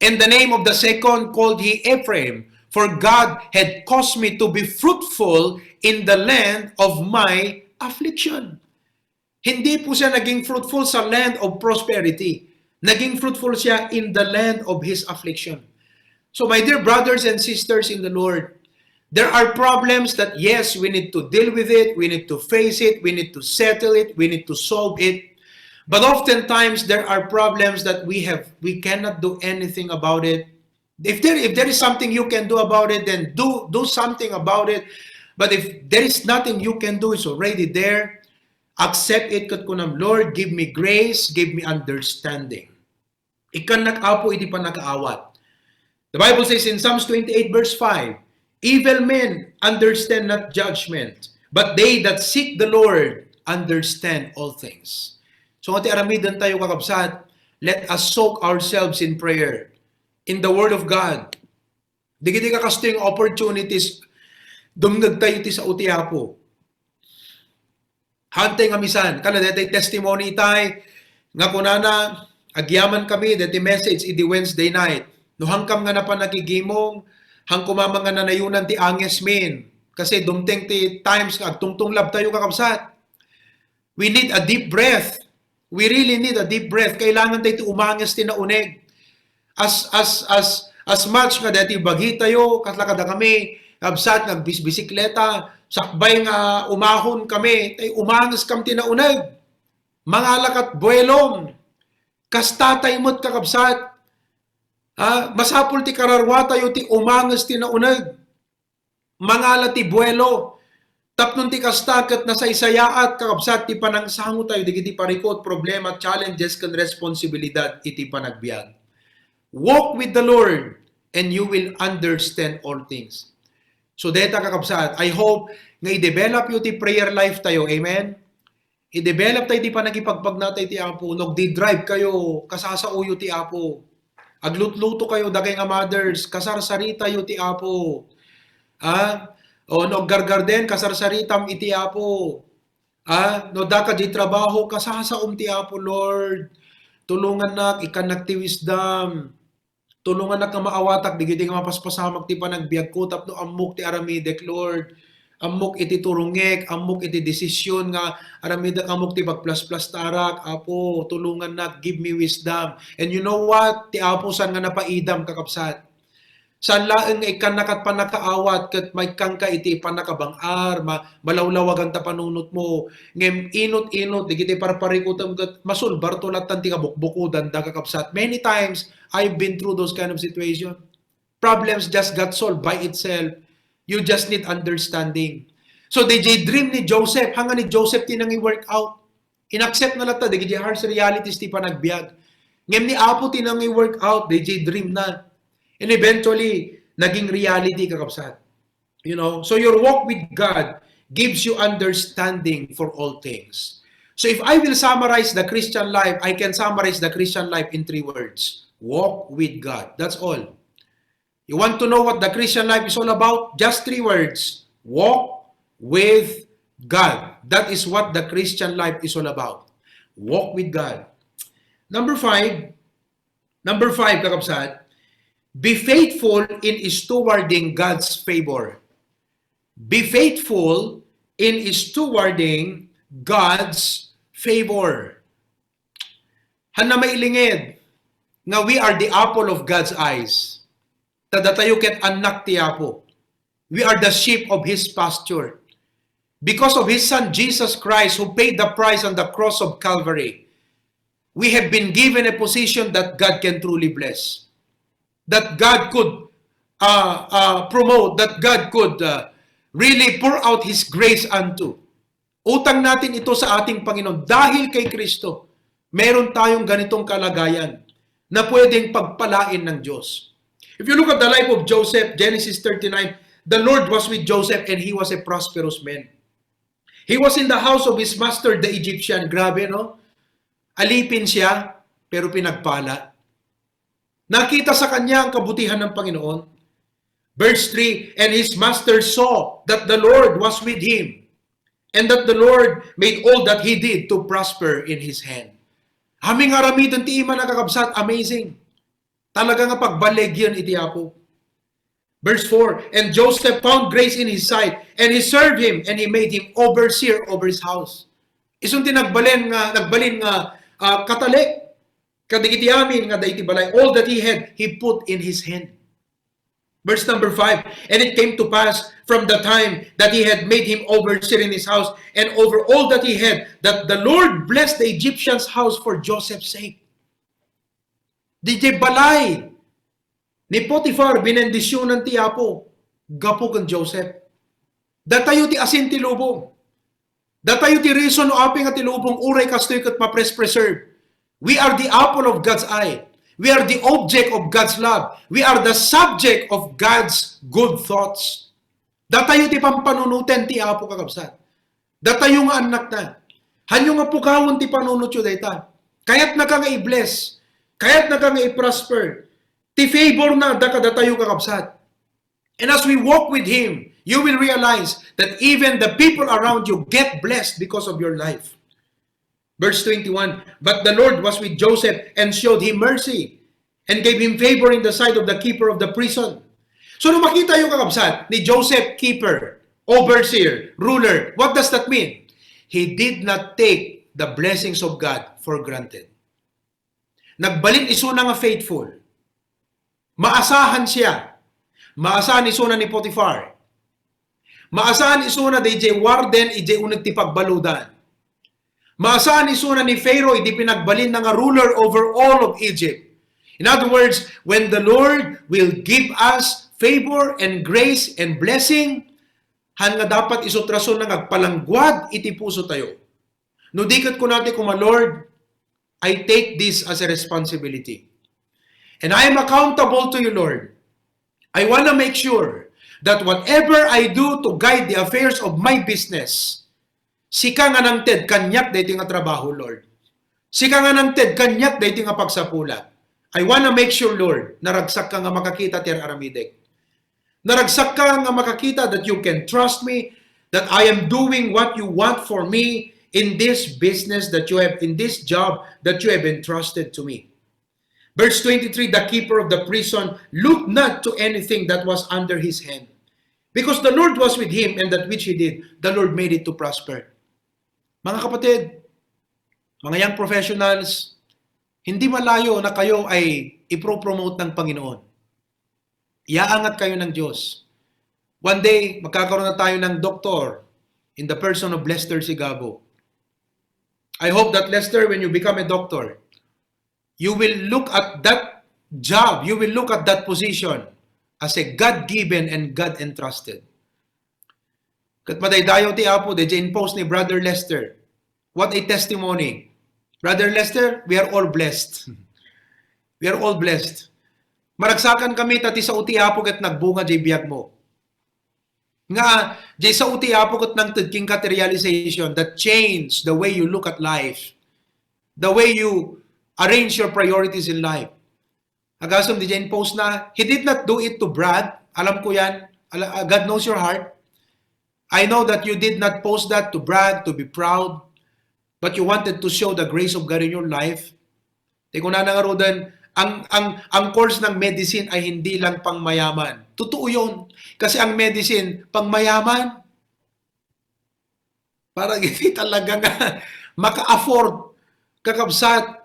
"And the name of the second called he Ephraim, for God had caused me to be fruitful in the land of my affliction." Hindi po siya naging fruitful sa land of prosperity. Naging fruitful siya in the land of his affliction. So, my dear brothers and sisters in the Lord, there are problems that, yes, we need to deal with it, we need to face it, we need to settle it, we need to solve it. But oftentimes, there are problems that we have, we cannot do anything about it. If there, if there is something you can do about it, then do, do something about it. But if there is nothing you can do, it's already there. Accept it, ket kunam, "Lord, give me grace, give me understanding." Ikkannak, Apo, iti pannakaawat. The Bible says in Psalms twenty-eight verse five, "Evil men understand not judgment, but they that seek the Lord understand all things." So, nga ti aramiden tayo, kakabsat, let us soak ourselves in prayer, in the Word of God. Dagiti kakastoy nga opportunities, dumngeg tayo iti sao ti Apo. Hantay nga misan, kana daytay testimony itay, nga kunana, agyaman kami daytay message idi Wednesday night. No, hankam nga napan nakigimong, han koma nga nanayunan ti anges min. Kasi dumteng ti times nga agtungtunglab tayo, kakabsat. We need a deep breath. We really need a deep breath. Kailangan tayo ti umanges ti nauneg. As, as, as, as much nga daytay bagi tayo, kasla kadakami, kabsat, nga agbisbisikleta, sakbay nga umahon kami, tay umanges kam ti nauneg. Mangala kat buelom. Kasta tay met, kakabsat. Ha? Masapul ti kararua tayo ti umanges ti nauneg. Mangala ti buelo. Tapno ti kasta ket nasaysayaat, kakabsat, ti panangsango tayo dagiti parikut, problema, challenges, ken responsibilidad iti panagbiag. Walk with the Lord, and you will understand all things. So, dayta, kakabsat, I hope nga i-develop yo ti prayer life tayo. Amen? I-develop tayo ti panagipagpagna tayo ti Apo. No, agdi-drive kayo, kasasaoyo ti Apo. Aglutluto kayo, dagay nga mothers, kasarsaritayo ti Apo. Ah? O, no, aggargarden, kasarsaritam iti Apo. Ah? No, daka di trabaho, kasasaom ti Apo, Lord. Tulongannak, ikkannak ti wisdom. Tulongannak nga maawatak dagiti nga mapaspasamak ti panagbiagko tapno ammok ti aramidek, Lord. Ammok iti turongek, ammok iti desisyon nga aramidek, ammok ti pagplasplastarak. Apo, tulongannak, give me wisdom. And you know what? Ti Apo saan nga napaidam, kakabsat. Saan laeng nga ikkannakat pannakaawat ket maikkanka iti pannakabang-ar, ma-, malawlawaganta panunotmo. Ngem inut-inut, digiti parparikutem ket masulbarto lattan ti kabukbukodanda, kakabsat. Many times, I've been through those kind of situation. Problems just got solved by itself. You just need understanding. So, D J, dream ni Joseph, hanga ni Joseph ti nangi-work out. Inaccept na latta, dagiti harsh realities ti panagbiag. Ngem ni Apo ti nangi-work out, D J, dream na. And eventually, naging reality, kakabsat. You know, so your walk with God gives you understanding for all things. So if I will summarize the Christian life, I can summarize the Christian life in three words. Walk with God. That's all. You want to know what the Christian life is all about? Just three words. Walk with God. That is what the Christian life is all about. Walk with God. Number five, number five, kakabsat, be faithful in stewarding God's favor. Be faithful in stewarding God's favor. Hanna mailinged nga we are the apple of God's eyes. Ta datayo ket annak ti Apo. We are the sheep of His pasture. Because of His Son, Jesus Christ, who paid the price on the cross of Calvary, we have been given a position that God can truly bless. That God could uh, uh, promote, that God could uh, really pour out His grace unto. Utang natin ito sa ating Panginoon. Dahil kay Kristo, meron tayong ganitong kalagayan na pwedeng pagpalain ng Diyos. If you look at the life of Joseph, Genesis thirty-nine, the Lord was with Joseph and he was a prosperous man. He was in the house of his master, the Egyptian. Grabe, no? Alipin siya, pero pinagpala. Nakita sa kanya ang kabutihan ng Panginoon. Verse three, and his master saw that the Lord was with him, and that the Lord made all that he did to prosper in his hand. Amin nga aramiden ti ima, nakakabsat, amazing. Talaga nga pagbalegyan iti Apo. Verse four, and Joseph found grace in his sight, and he served him, and he made him overseer over his house. Isun ti nagbalin nga, nagbalin nga uh, katalik kadagiti amin nga daiti balay. All that he had, he put in his hand. Verse number five, and it came to pass from the time that he had made him overseer in his house and over all that he had, that the Lord blessed the Egyptian's house for Joseph's sake. Didiay balay ni Potifar, binendisyonan ti Apo gapu ken Joseph. Datayo ti asin ti lubong. Datayo ti reason no apay nga ti lubong uray kastoy ket mapres-preserve. We are the apple of God's eye. We are the object of God's love. We are the subject of God's good thoughts. Datayo ti pampanunoten ti Apo, kakabsat. Datayo nga annakna. Hanyo nga pukawen ti panunotyo dayta. Kayatnaka nga i-bless. Kayatnaka nga i-prosper. Ti favor na da kadatayo, kakabsat. And as we walk with Him, you will realize that even the people around you get blessed because of your life. Verse twenty-one, but the Lord was with Joseph and showed him mercy and gave him favor in the sight of the keeper of the prison. So, no makita yung kakabsat ni Joseph, keeper, overseer, ruler, what does that mean? He did not take the blessings of God for granted. Nagbalin isuna nga faithful. Maasahan siya. Maasahan isuna ni Potifar. Maasahan isuna didiay warden idiay uneg ti pagbaludan. Maasahan isuna ni Pharaoh idi pinagbalinna nga ruler over all of Egypt. In other words, when the Lord will give us favor and grace and blessing, han nga dapat isu ti rason nga agpalangguad iti puso tayo. No di ket kuna ti koma, Lord, I take this as a responsibility. And I am accountable to you, Lord. I want to make sure that whatever I do to guide the affairs of my business, sika nga nangted kaniak daytoy nga trabaho, Lord. Sika nga nangted kaniak daytoy nga pagsapulan. I want to make sure, Lord, naragsakka nga makakita ti aramidek. Naragsakka nga makakita that you can trust me, that I am doing what you want for me in this business that you have, in this job that you have entrusted to me. Verse twenty-three, the keeper of the prison looked not to anything that was under his hand. Because the Lord was with him, and that which he did, the Lord made it to prosper. Mga kapatid, mga young professionals, hindi malayo na kayo ay ipropromote ng Panginoon. Iaangat kayo ng Diyos. One day, magkakaroon na tayo ng doktor in the person of Lester Sigabo. I hope that, Lester, when you become a doctor, you will look at that job, you will look at that position as a God-given and God-entrusted. Ket madaydayaw ti Apo, diay in-post ni Brother Lester. What a testimony. Brother Lester, we are all blessed. We are all blessed. Maragsakan kami ta ti sao ti Apo ket nagbunga diay biag mo. Nga, diay sao ti Apo ket nangted kenka ti realization that changed the way you look at life, the way you arrange your priorities in life. Agasem diay in-post na, he did not do it to brag. Alam ko yan. Ala-, God knows your heart. I know that you did not post that to brag, to be proud, but you wanted to show the grace of God in your life. Ti kunana ngaruden, ang, ang, ang course ng medicine ay hindi lang pangmayaman. Totoo yun. Kasi ang medicine, pangmayaman. Para iti talaga nga maka-afford, kakabsat.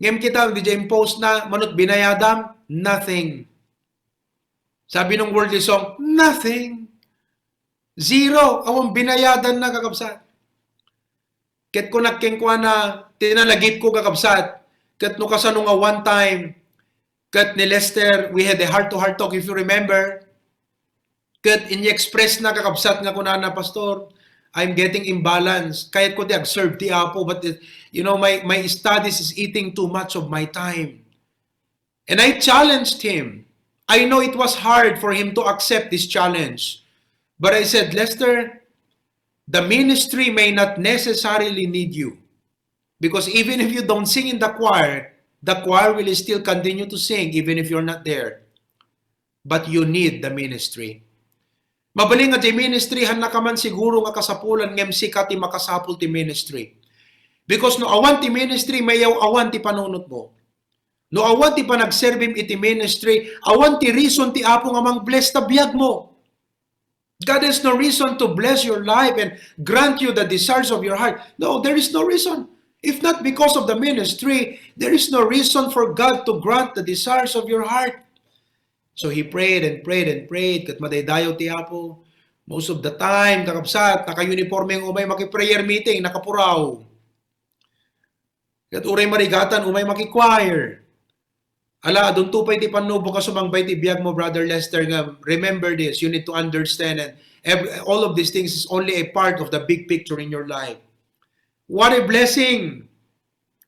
Ngem kita, diay in-post na, manut binayadam, nothing. Sabi ng worldly song, nothing. Zero. Awan binayadan na, kakabsat. Ket kunak kenkuana, tinalagipko, kakabsat. Ket no kasano nga one time, ket ni Lester, we had a heart-to-heart talk, if you remember. Ket in-express na, kakabsat, nga kunana, "Pastor, I'm getting imbalance. Kayatko ti ag-serve ti Apo, but it, you know, my, my studies is eating too much of my time." And I challenged him. I know it was hard for him to accept this challenge. But I said, "Lester, the ministry may not necessarily need you. Because even if you don't sing in the choir, the choir will still continue to sing even if you're not there. But you need the ministry." Mabalin nga diay ministry, hannaka man siguro nga kasapulan, ngem sika ti makasapul ti ministry. Because no awan ti ministry, mayaw-awan ti panunotmo. No awan ti panagserbim iti ministry, awan ti reason ti Apo nga mang-bless ta biagmo. God has no reason to bless your life and grant you the desires of your heart. No, there is no reason. If not because of the ministry, there is no reason for God to grant the desires of your heart. So he prayed and prayed and prayed. Ket madaydayaw ti Apo. Most of the time, kakabsat, naka-uniforme nga umay maki-prayer meeting, nakapuraw. Ket uray marigatan, umay maki-choir. Ala, adunto pay ti pannubo nga sumangbay ti biag mo, Brother Lester, nga remember this, you need to understand, and ev-, all of these things is only a part of the big picture in your life. What a blessing!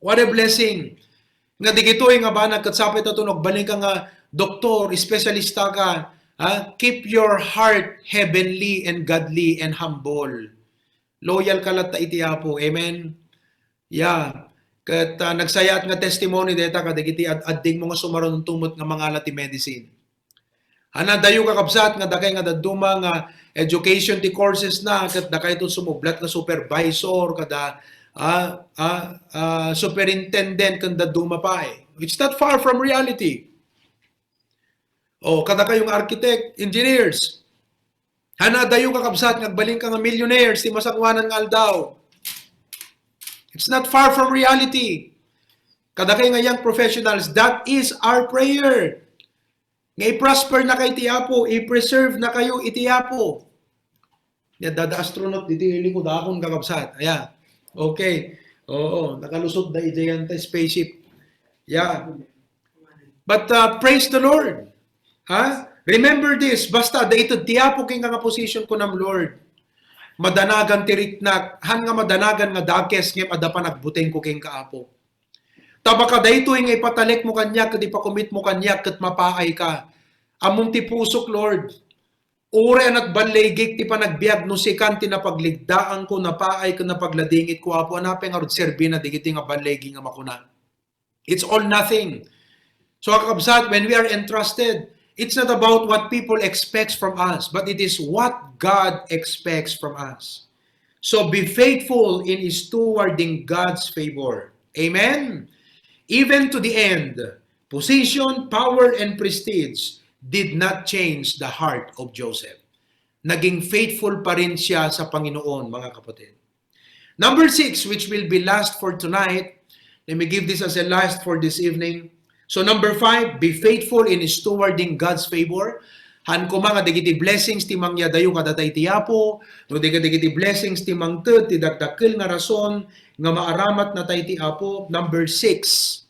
What a blessing! Nga digitoy nga banag, ket sapay ta to, no agbalin ka nga doktor, espesyalista ka, ha? Keep your heart heavenly and godly and humble. Loyal ka latta iti Apo. Amen? Yeah. Ket, ah, nagsayaat nga testimony dayta kadagiti ad-, adding mo nga sumaruno met nga mangala ti medicine. Hana dayo, kakabsat, nga dakay nga dadduma nga education ti courses na, ket dakayto sumublat nga supervisor, kada, ah, ah, ah, superintendent, ken dadduma pay. It's not far from reality. Oh, kadakayo nga architect, engineers. Hana dayo, kakabsat, nga agbalin ka nga millionaires ti masangoanan nga aldaw. It's not far from reality. Kadakayo nga young professionals, that is our prayer. Nga i-prosper na kayo iti Apo, i-preserve na kayo iti Apo. Nia, dada astronaut ditoy likod akon, kakabsat. Ayan. Okay. Oo, nakalusot da idiay ta spaceship. Yeah. But, uh, praise the Lord. Ha? Remember this, basta adda ited ti Apo kenka nga position, kunam, "Lord, madanagan ti riknak, han nga madanagan nga dakes, ngem adda panagbutengko kenka, Apo. Ta baka daytoy nga ipatalekmo kaniak ket ipakomitmo kaniak ket mapaayka. Ammom ti pusok, Lord. Uray a nagballigik ti panagbiag, no sikan ti napagligdaanko, napaay ken napagladingitko, Apo, a napay ngarud serbina dagiti nga balligi nga makuna? It's all nothing." So, kakabsat, when we are entrusted, it's not about what people expects from us, but it is what God expects from us. So be faithful in stewarding God's favor. Amen? Even to the end, position, power, and prestige did not change the heart of Joseph. Naging faithful pa rin siya sa Panginoon, mga kapatid. Number six, which will be last for tonight. Let me give this as a last for this evening. So number five, be faithful in stewarding God's favor. Haan koma nga dagiti blessings ti mangyadayo kadata iti Apo, no di kadagiti blessings ti mangted ti dakdakkel nga rason nga maaramatnata iti Apo. Number six,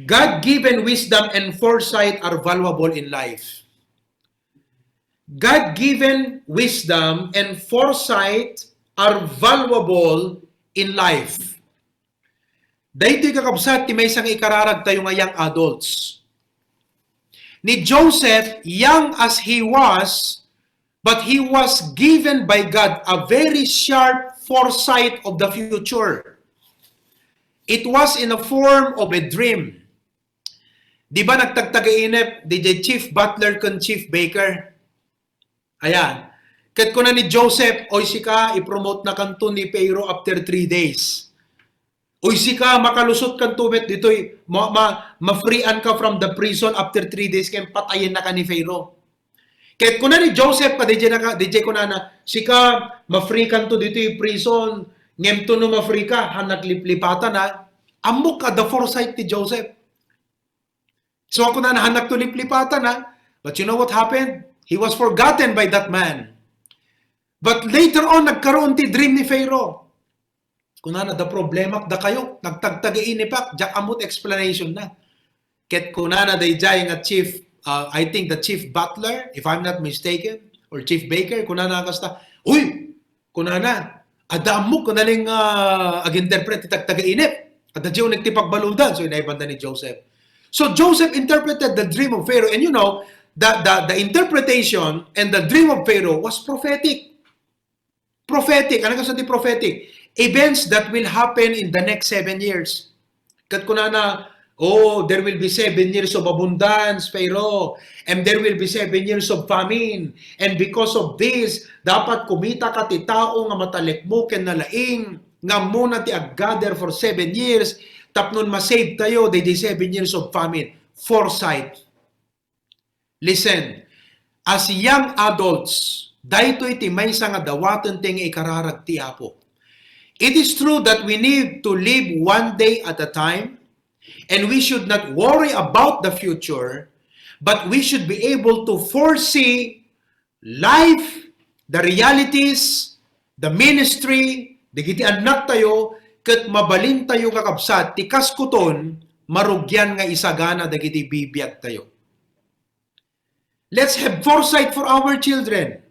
God-given wisdom and foresight are valuable in life. God-given wisdom and foresight are valuable in life. Daytoy, kakabsat, ti maysa nga ikararag tayo nga young adults. Ni Joseph, young as he was, but he was given by God a very sharp foresight of the future. It was in a form of a dream. Di ba nagtagtagainep di jay chief butler ken chief baker? Ayan. Ket kuna ni Joseph, "Oy sika, i-promote na kanto ni Pharaoh after three days. Oy sika, makalusot kanto met ditoy, ma, ma, ma-freean ka from the prison after three days, ken patayen na ka ni Pharaoh." Ket kuna ni Joseph, ka D J na ka, D J kunana, "Sika, ma-free kanto ditoy prison, ngem to no ma-free ka, haan nagliplipatan, ha." Ammok a the foresight ni Joseph. So, ako na nahanak to liplipatan, ha? But you know what happened? He was forgotten by that man. But later on, nagkaroon ti dream ni Pharaoh. Kunana, "Da problema, da kayo, nagtagtagainipak, diak ammot explanation na." Ket kunana dayjay nga chief, uh, I think the chief butler, if I'm not mistaken, or chief baker, kunana kasta, "Uy, kunana, adda ammok nalin nga aginterpret ti tagtagainep. Adda diay unik ti pagbaludan." So, inaybanda ni Joseph. So, Joseph interpreted the dream of Pharaoh. And you know, the, the, the interpretation and the dream of Pharaoh was prophetic. Prophetic. Ano kasi ti prophetic? Events that will happen in the next seven years. Ket kunana, "Oh, there will be seven years of abundance, Pharaoh, and there will be seven years of famine. And because of this, dapat kumita ka ti tao nga matalekmo ken nalaing, nga ammona ti ag-gather for seven years, tapno ma-save tayo daydi seven years of famine." Foresight. Listen, as young adults, daytoy ti maysa nga dawaten ti nga ikararag ti Apo. It is true that we need to live one day at a time, and we should not worry about the future, but we should be able to foresee life, the realities, the ministry, dagiti annak tayo, ket mabalin tayo, kakabsat, ti kaskuton, marugian nga isagana dagiti bibiag tayo. Let's have foresight for our children.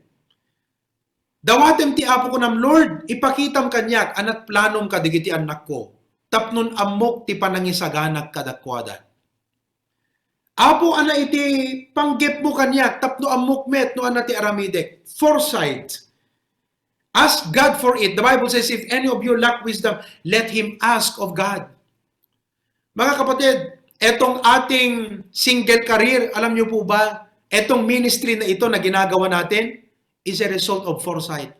Dawatem ti Apo, kunam, "Lord, ipakitam kaniak a nagplanom kadagiti annakko, tapnon ammok ti panangisaganak kadakuada." Apo, ana iti panggepmo kaniak tapno ammok met no ana ti aramidek. Foresight. Ask God for it. The Bible says, "If any of you lack wisdom, let him ask of God." Mga kapatid, etong ating single career, alam niyo po ba, etong ministry na ito na ginagawa natin is a result of foresight.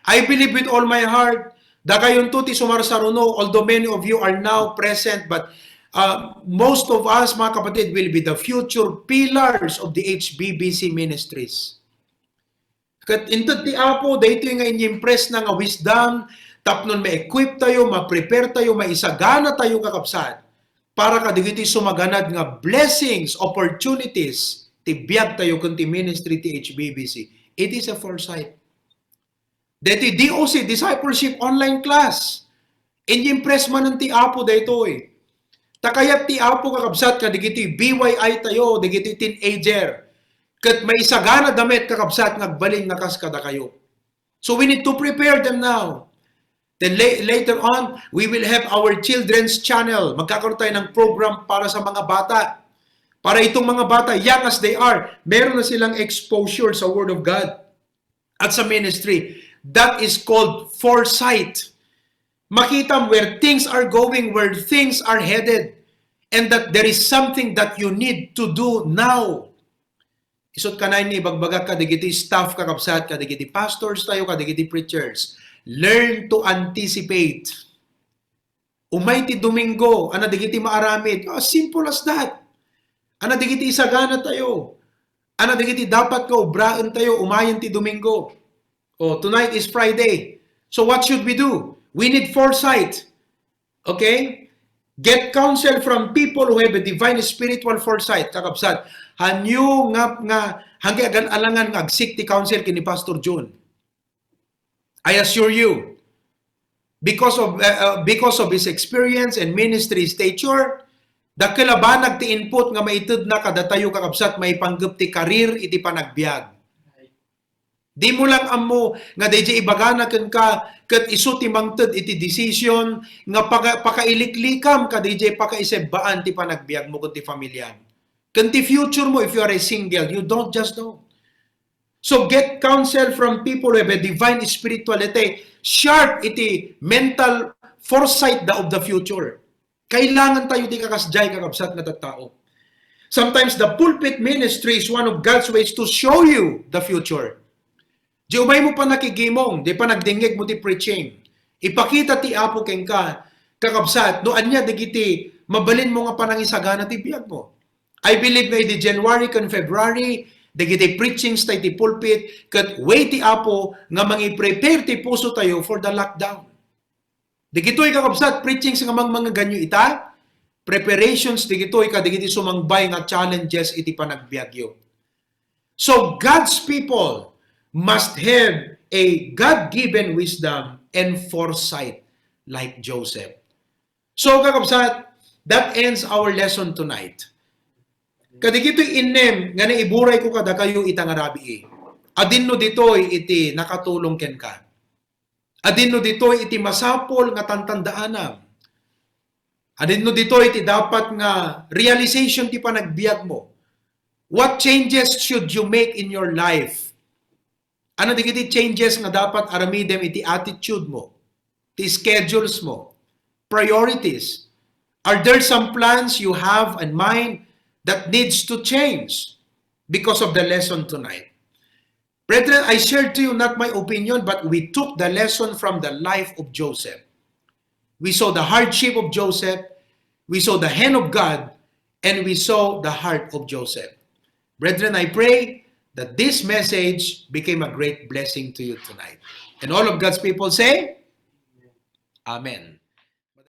I believe with all my heart, dakayonto ti sumarsaruno, although many of you are now present, but uh, most of us, mga kapatid, will be the future pillars of the H B B C ministries. Ket inted ti Apo, daytoy nga inyimpresna nga wisdom, tapnon ma-equip tayo, ma-prepare tayo, maisagana tayo, kakabsat, para kadagiti sumaganad nga blessings, opportunities, ti biag tayo ken ti ministry ti H B B C. It is a foresight. Deti D O C, Discipleship Online Class. Inyimpress manen ti Apo daytoy. Ta kayat ti Apo, kakabsat, kadagiti B Y I tayo, dagiti teenager. Ket maisagana da met, kakabsat, nga agbalin nga kas kadakayo. So we need to prepare them now. Then la-, later on, we will have our children's channel. Magkakaroon tayo ng program para sa mga bata. Para itong mga bata, young as they are, meron na silang exposure sa Word of God at sa ministry. That is called foresight. Makita mo where things are going, where things are headed, and that there is something that you need to do now. Isut' kanayni, ibagbagak kadagiti staff, kakabsat, kadagiti pastors tayo, kadagiti preachers. Learn to anticipate. Umay ti Domingo, ana dagiti maaramid. As simple as that. Ana dagiti isagana tayo. Ano dagiti dapat nga ubraentayo umayen ti Domingo? Oh, tonight is Friday. So what should we do? We need foresight. Okay? Get counsel from people who have a divine spiritual foresight, kakabsat. Hanyo nga, nga, hangge agan-alangan nga agsik ti counsel ken ni Pastor Jun. I assure you, because of, uh, uh, because of his experience and ministry stature, dakkel a banag ti input nga maitedna kadatayo, kakabsat, maipanggep ti karir iti panagbiag. Dimo lang ammo nga daydiay ibagana kenka ket isu ti mangted iti decision nga paka-, pakailiklikam kadaydiay pakaisebbaan ti panagbiagmo ken ti familiam. Ken ti future mo, if you are a single, you don't just know. So get counsel from people who have a divine spirituality, sharp iti mental foresight da of the future. Kailangan tayo ti kakasdiay, kakabsat, nga tattao. Sometimes the pulpit ministry is one of God's ways to show you the future. Di umay mo panakigimong, di panagdingngeg mo ti preaching. Ipakita ti Apo kenka, kakabsat, no ania dagiti mabalin mo nga panangisagana ti biag mo. I believe nga idi January ken February, dagiti preachings tay ti pulpit, ket way ti Apo nga mangi-prepare ti puso tayo for the lockdown. Dagitoy, kakabsat, preachings nga mangmangaganyo ita, preparations dagitoy kadagiti sumangbay nga challenges iti panagbiagyo. So God's people must have a God-given wisdom and foresight like Joseph. So, kakabsat, that ends our lesson tonight. Kadagitoy innem nga naiburay ko kadakayo ita nga rabii. Adinno ditoy iti nakatulong kenka. Adinno ditoy iti masapul nga tantandaanam. Adinno ditoy iti dapat nga realization ti panagbiag mo. What changes should you make in your life? Ano dagiti changes nga dapat aramidem iti attitude mo, ti schedules mo, priorities? Are there some plans you have in mind that needs to change because of the lesson tonight? Brethren, I shared to you not my opinion, but we took the lesson from the life of Joseph. We saw the hardship of Joseph, we saw the hand of God, and we saw the heart of Joseph. Brethren, I pray that this message became a great blessing to you tonight. And all of God's people say, Amen.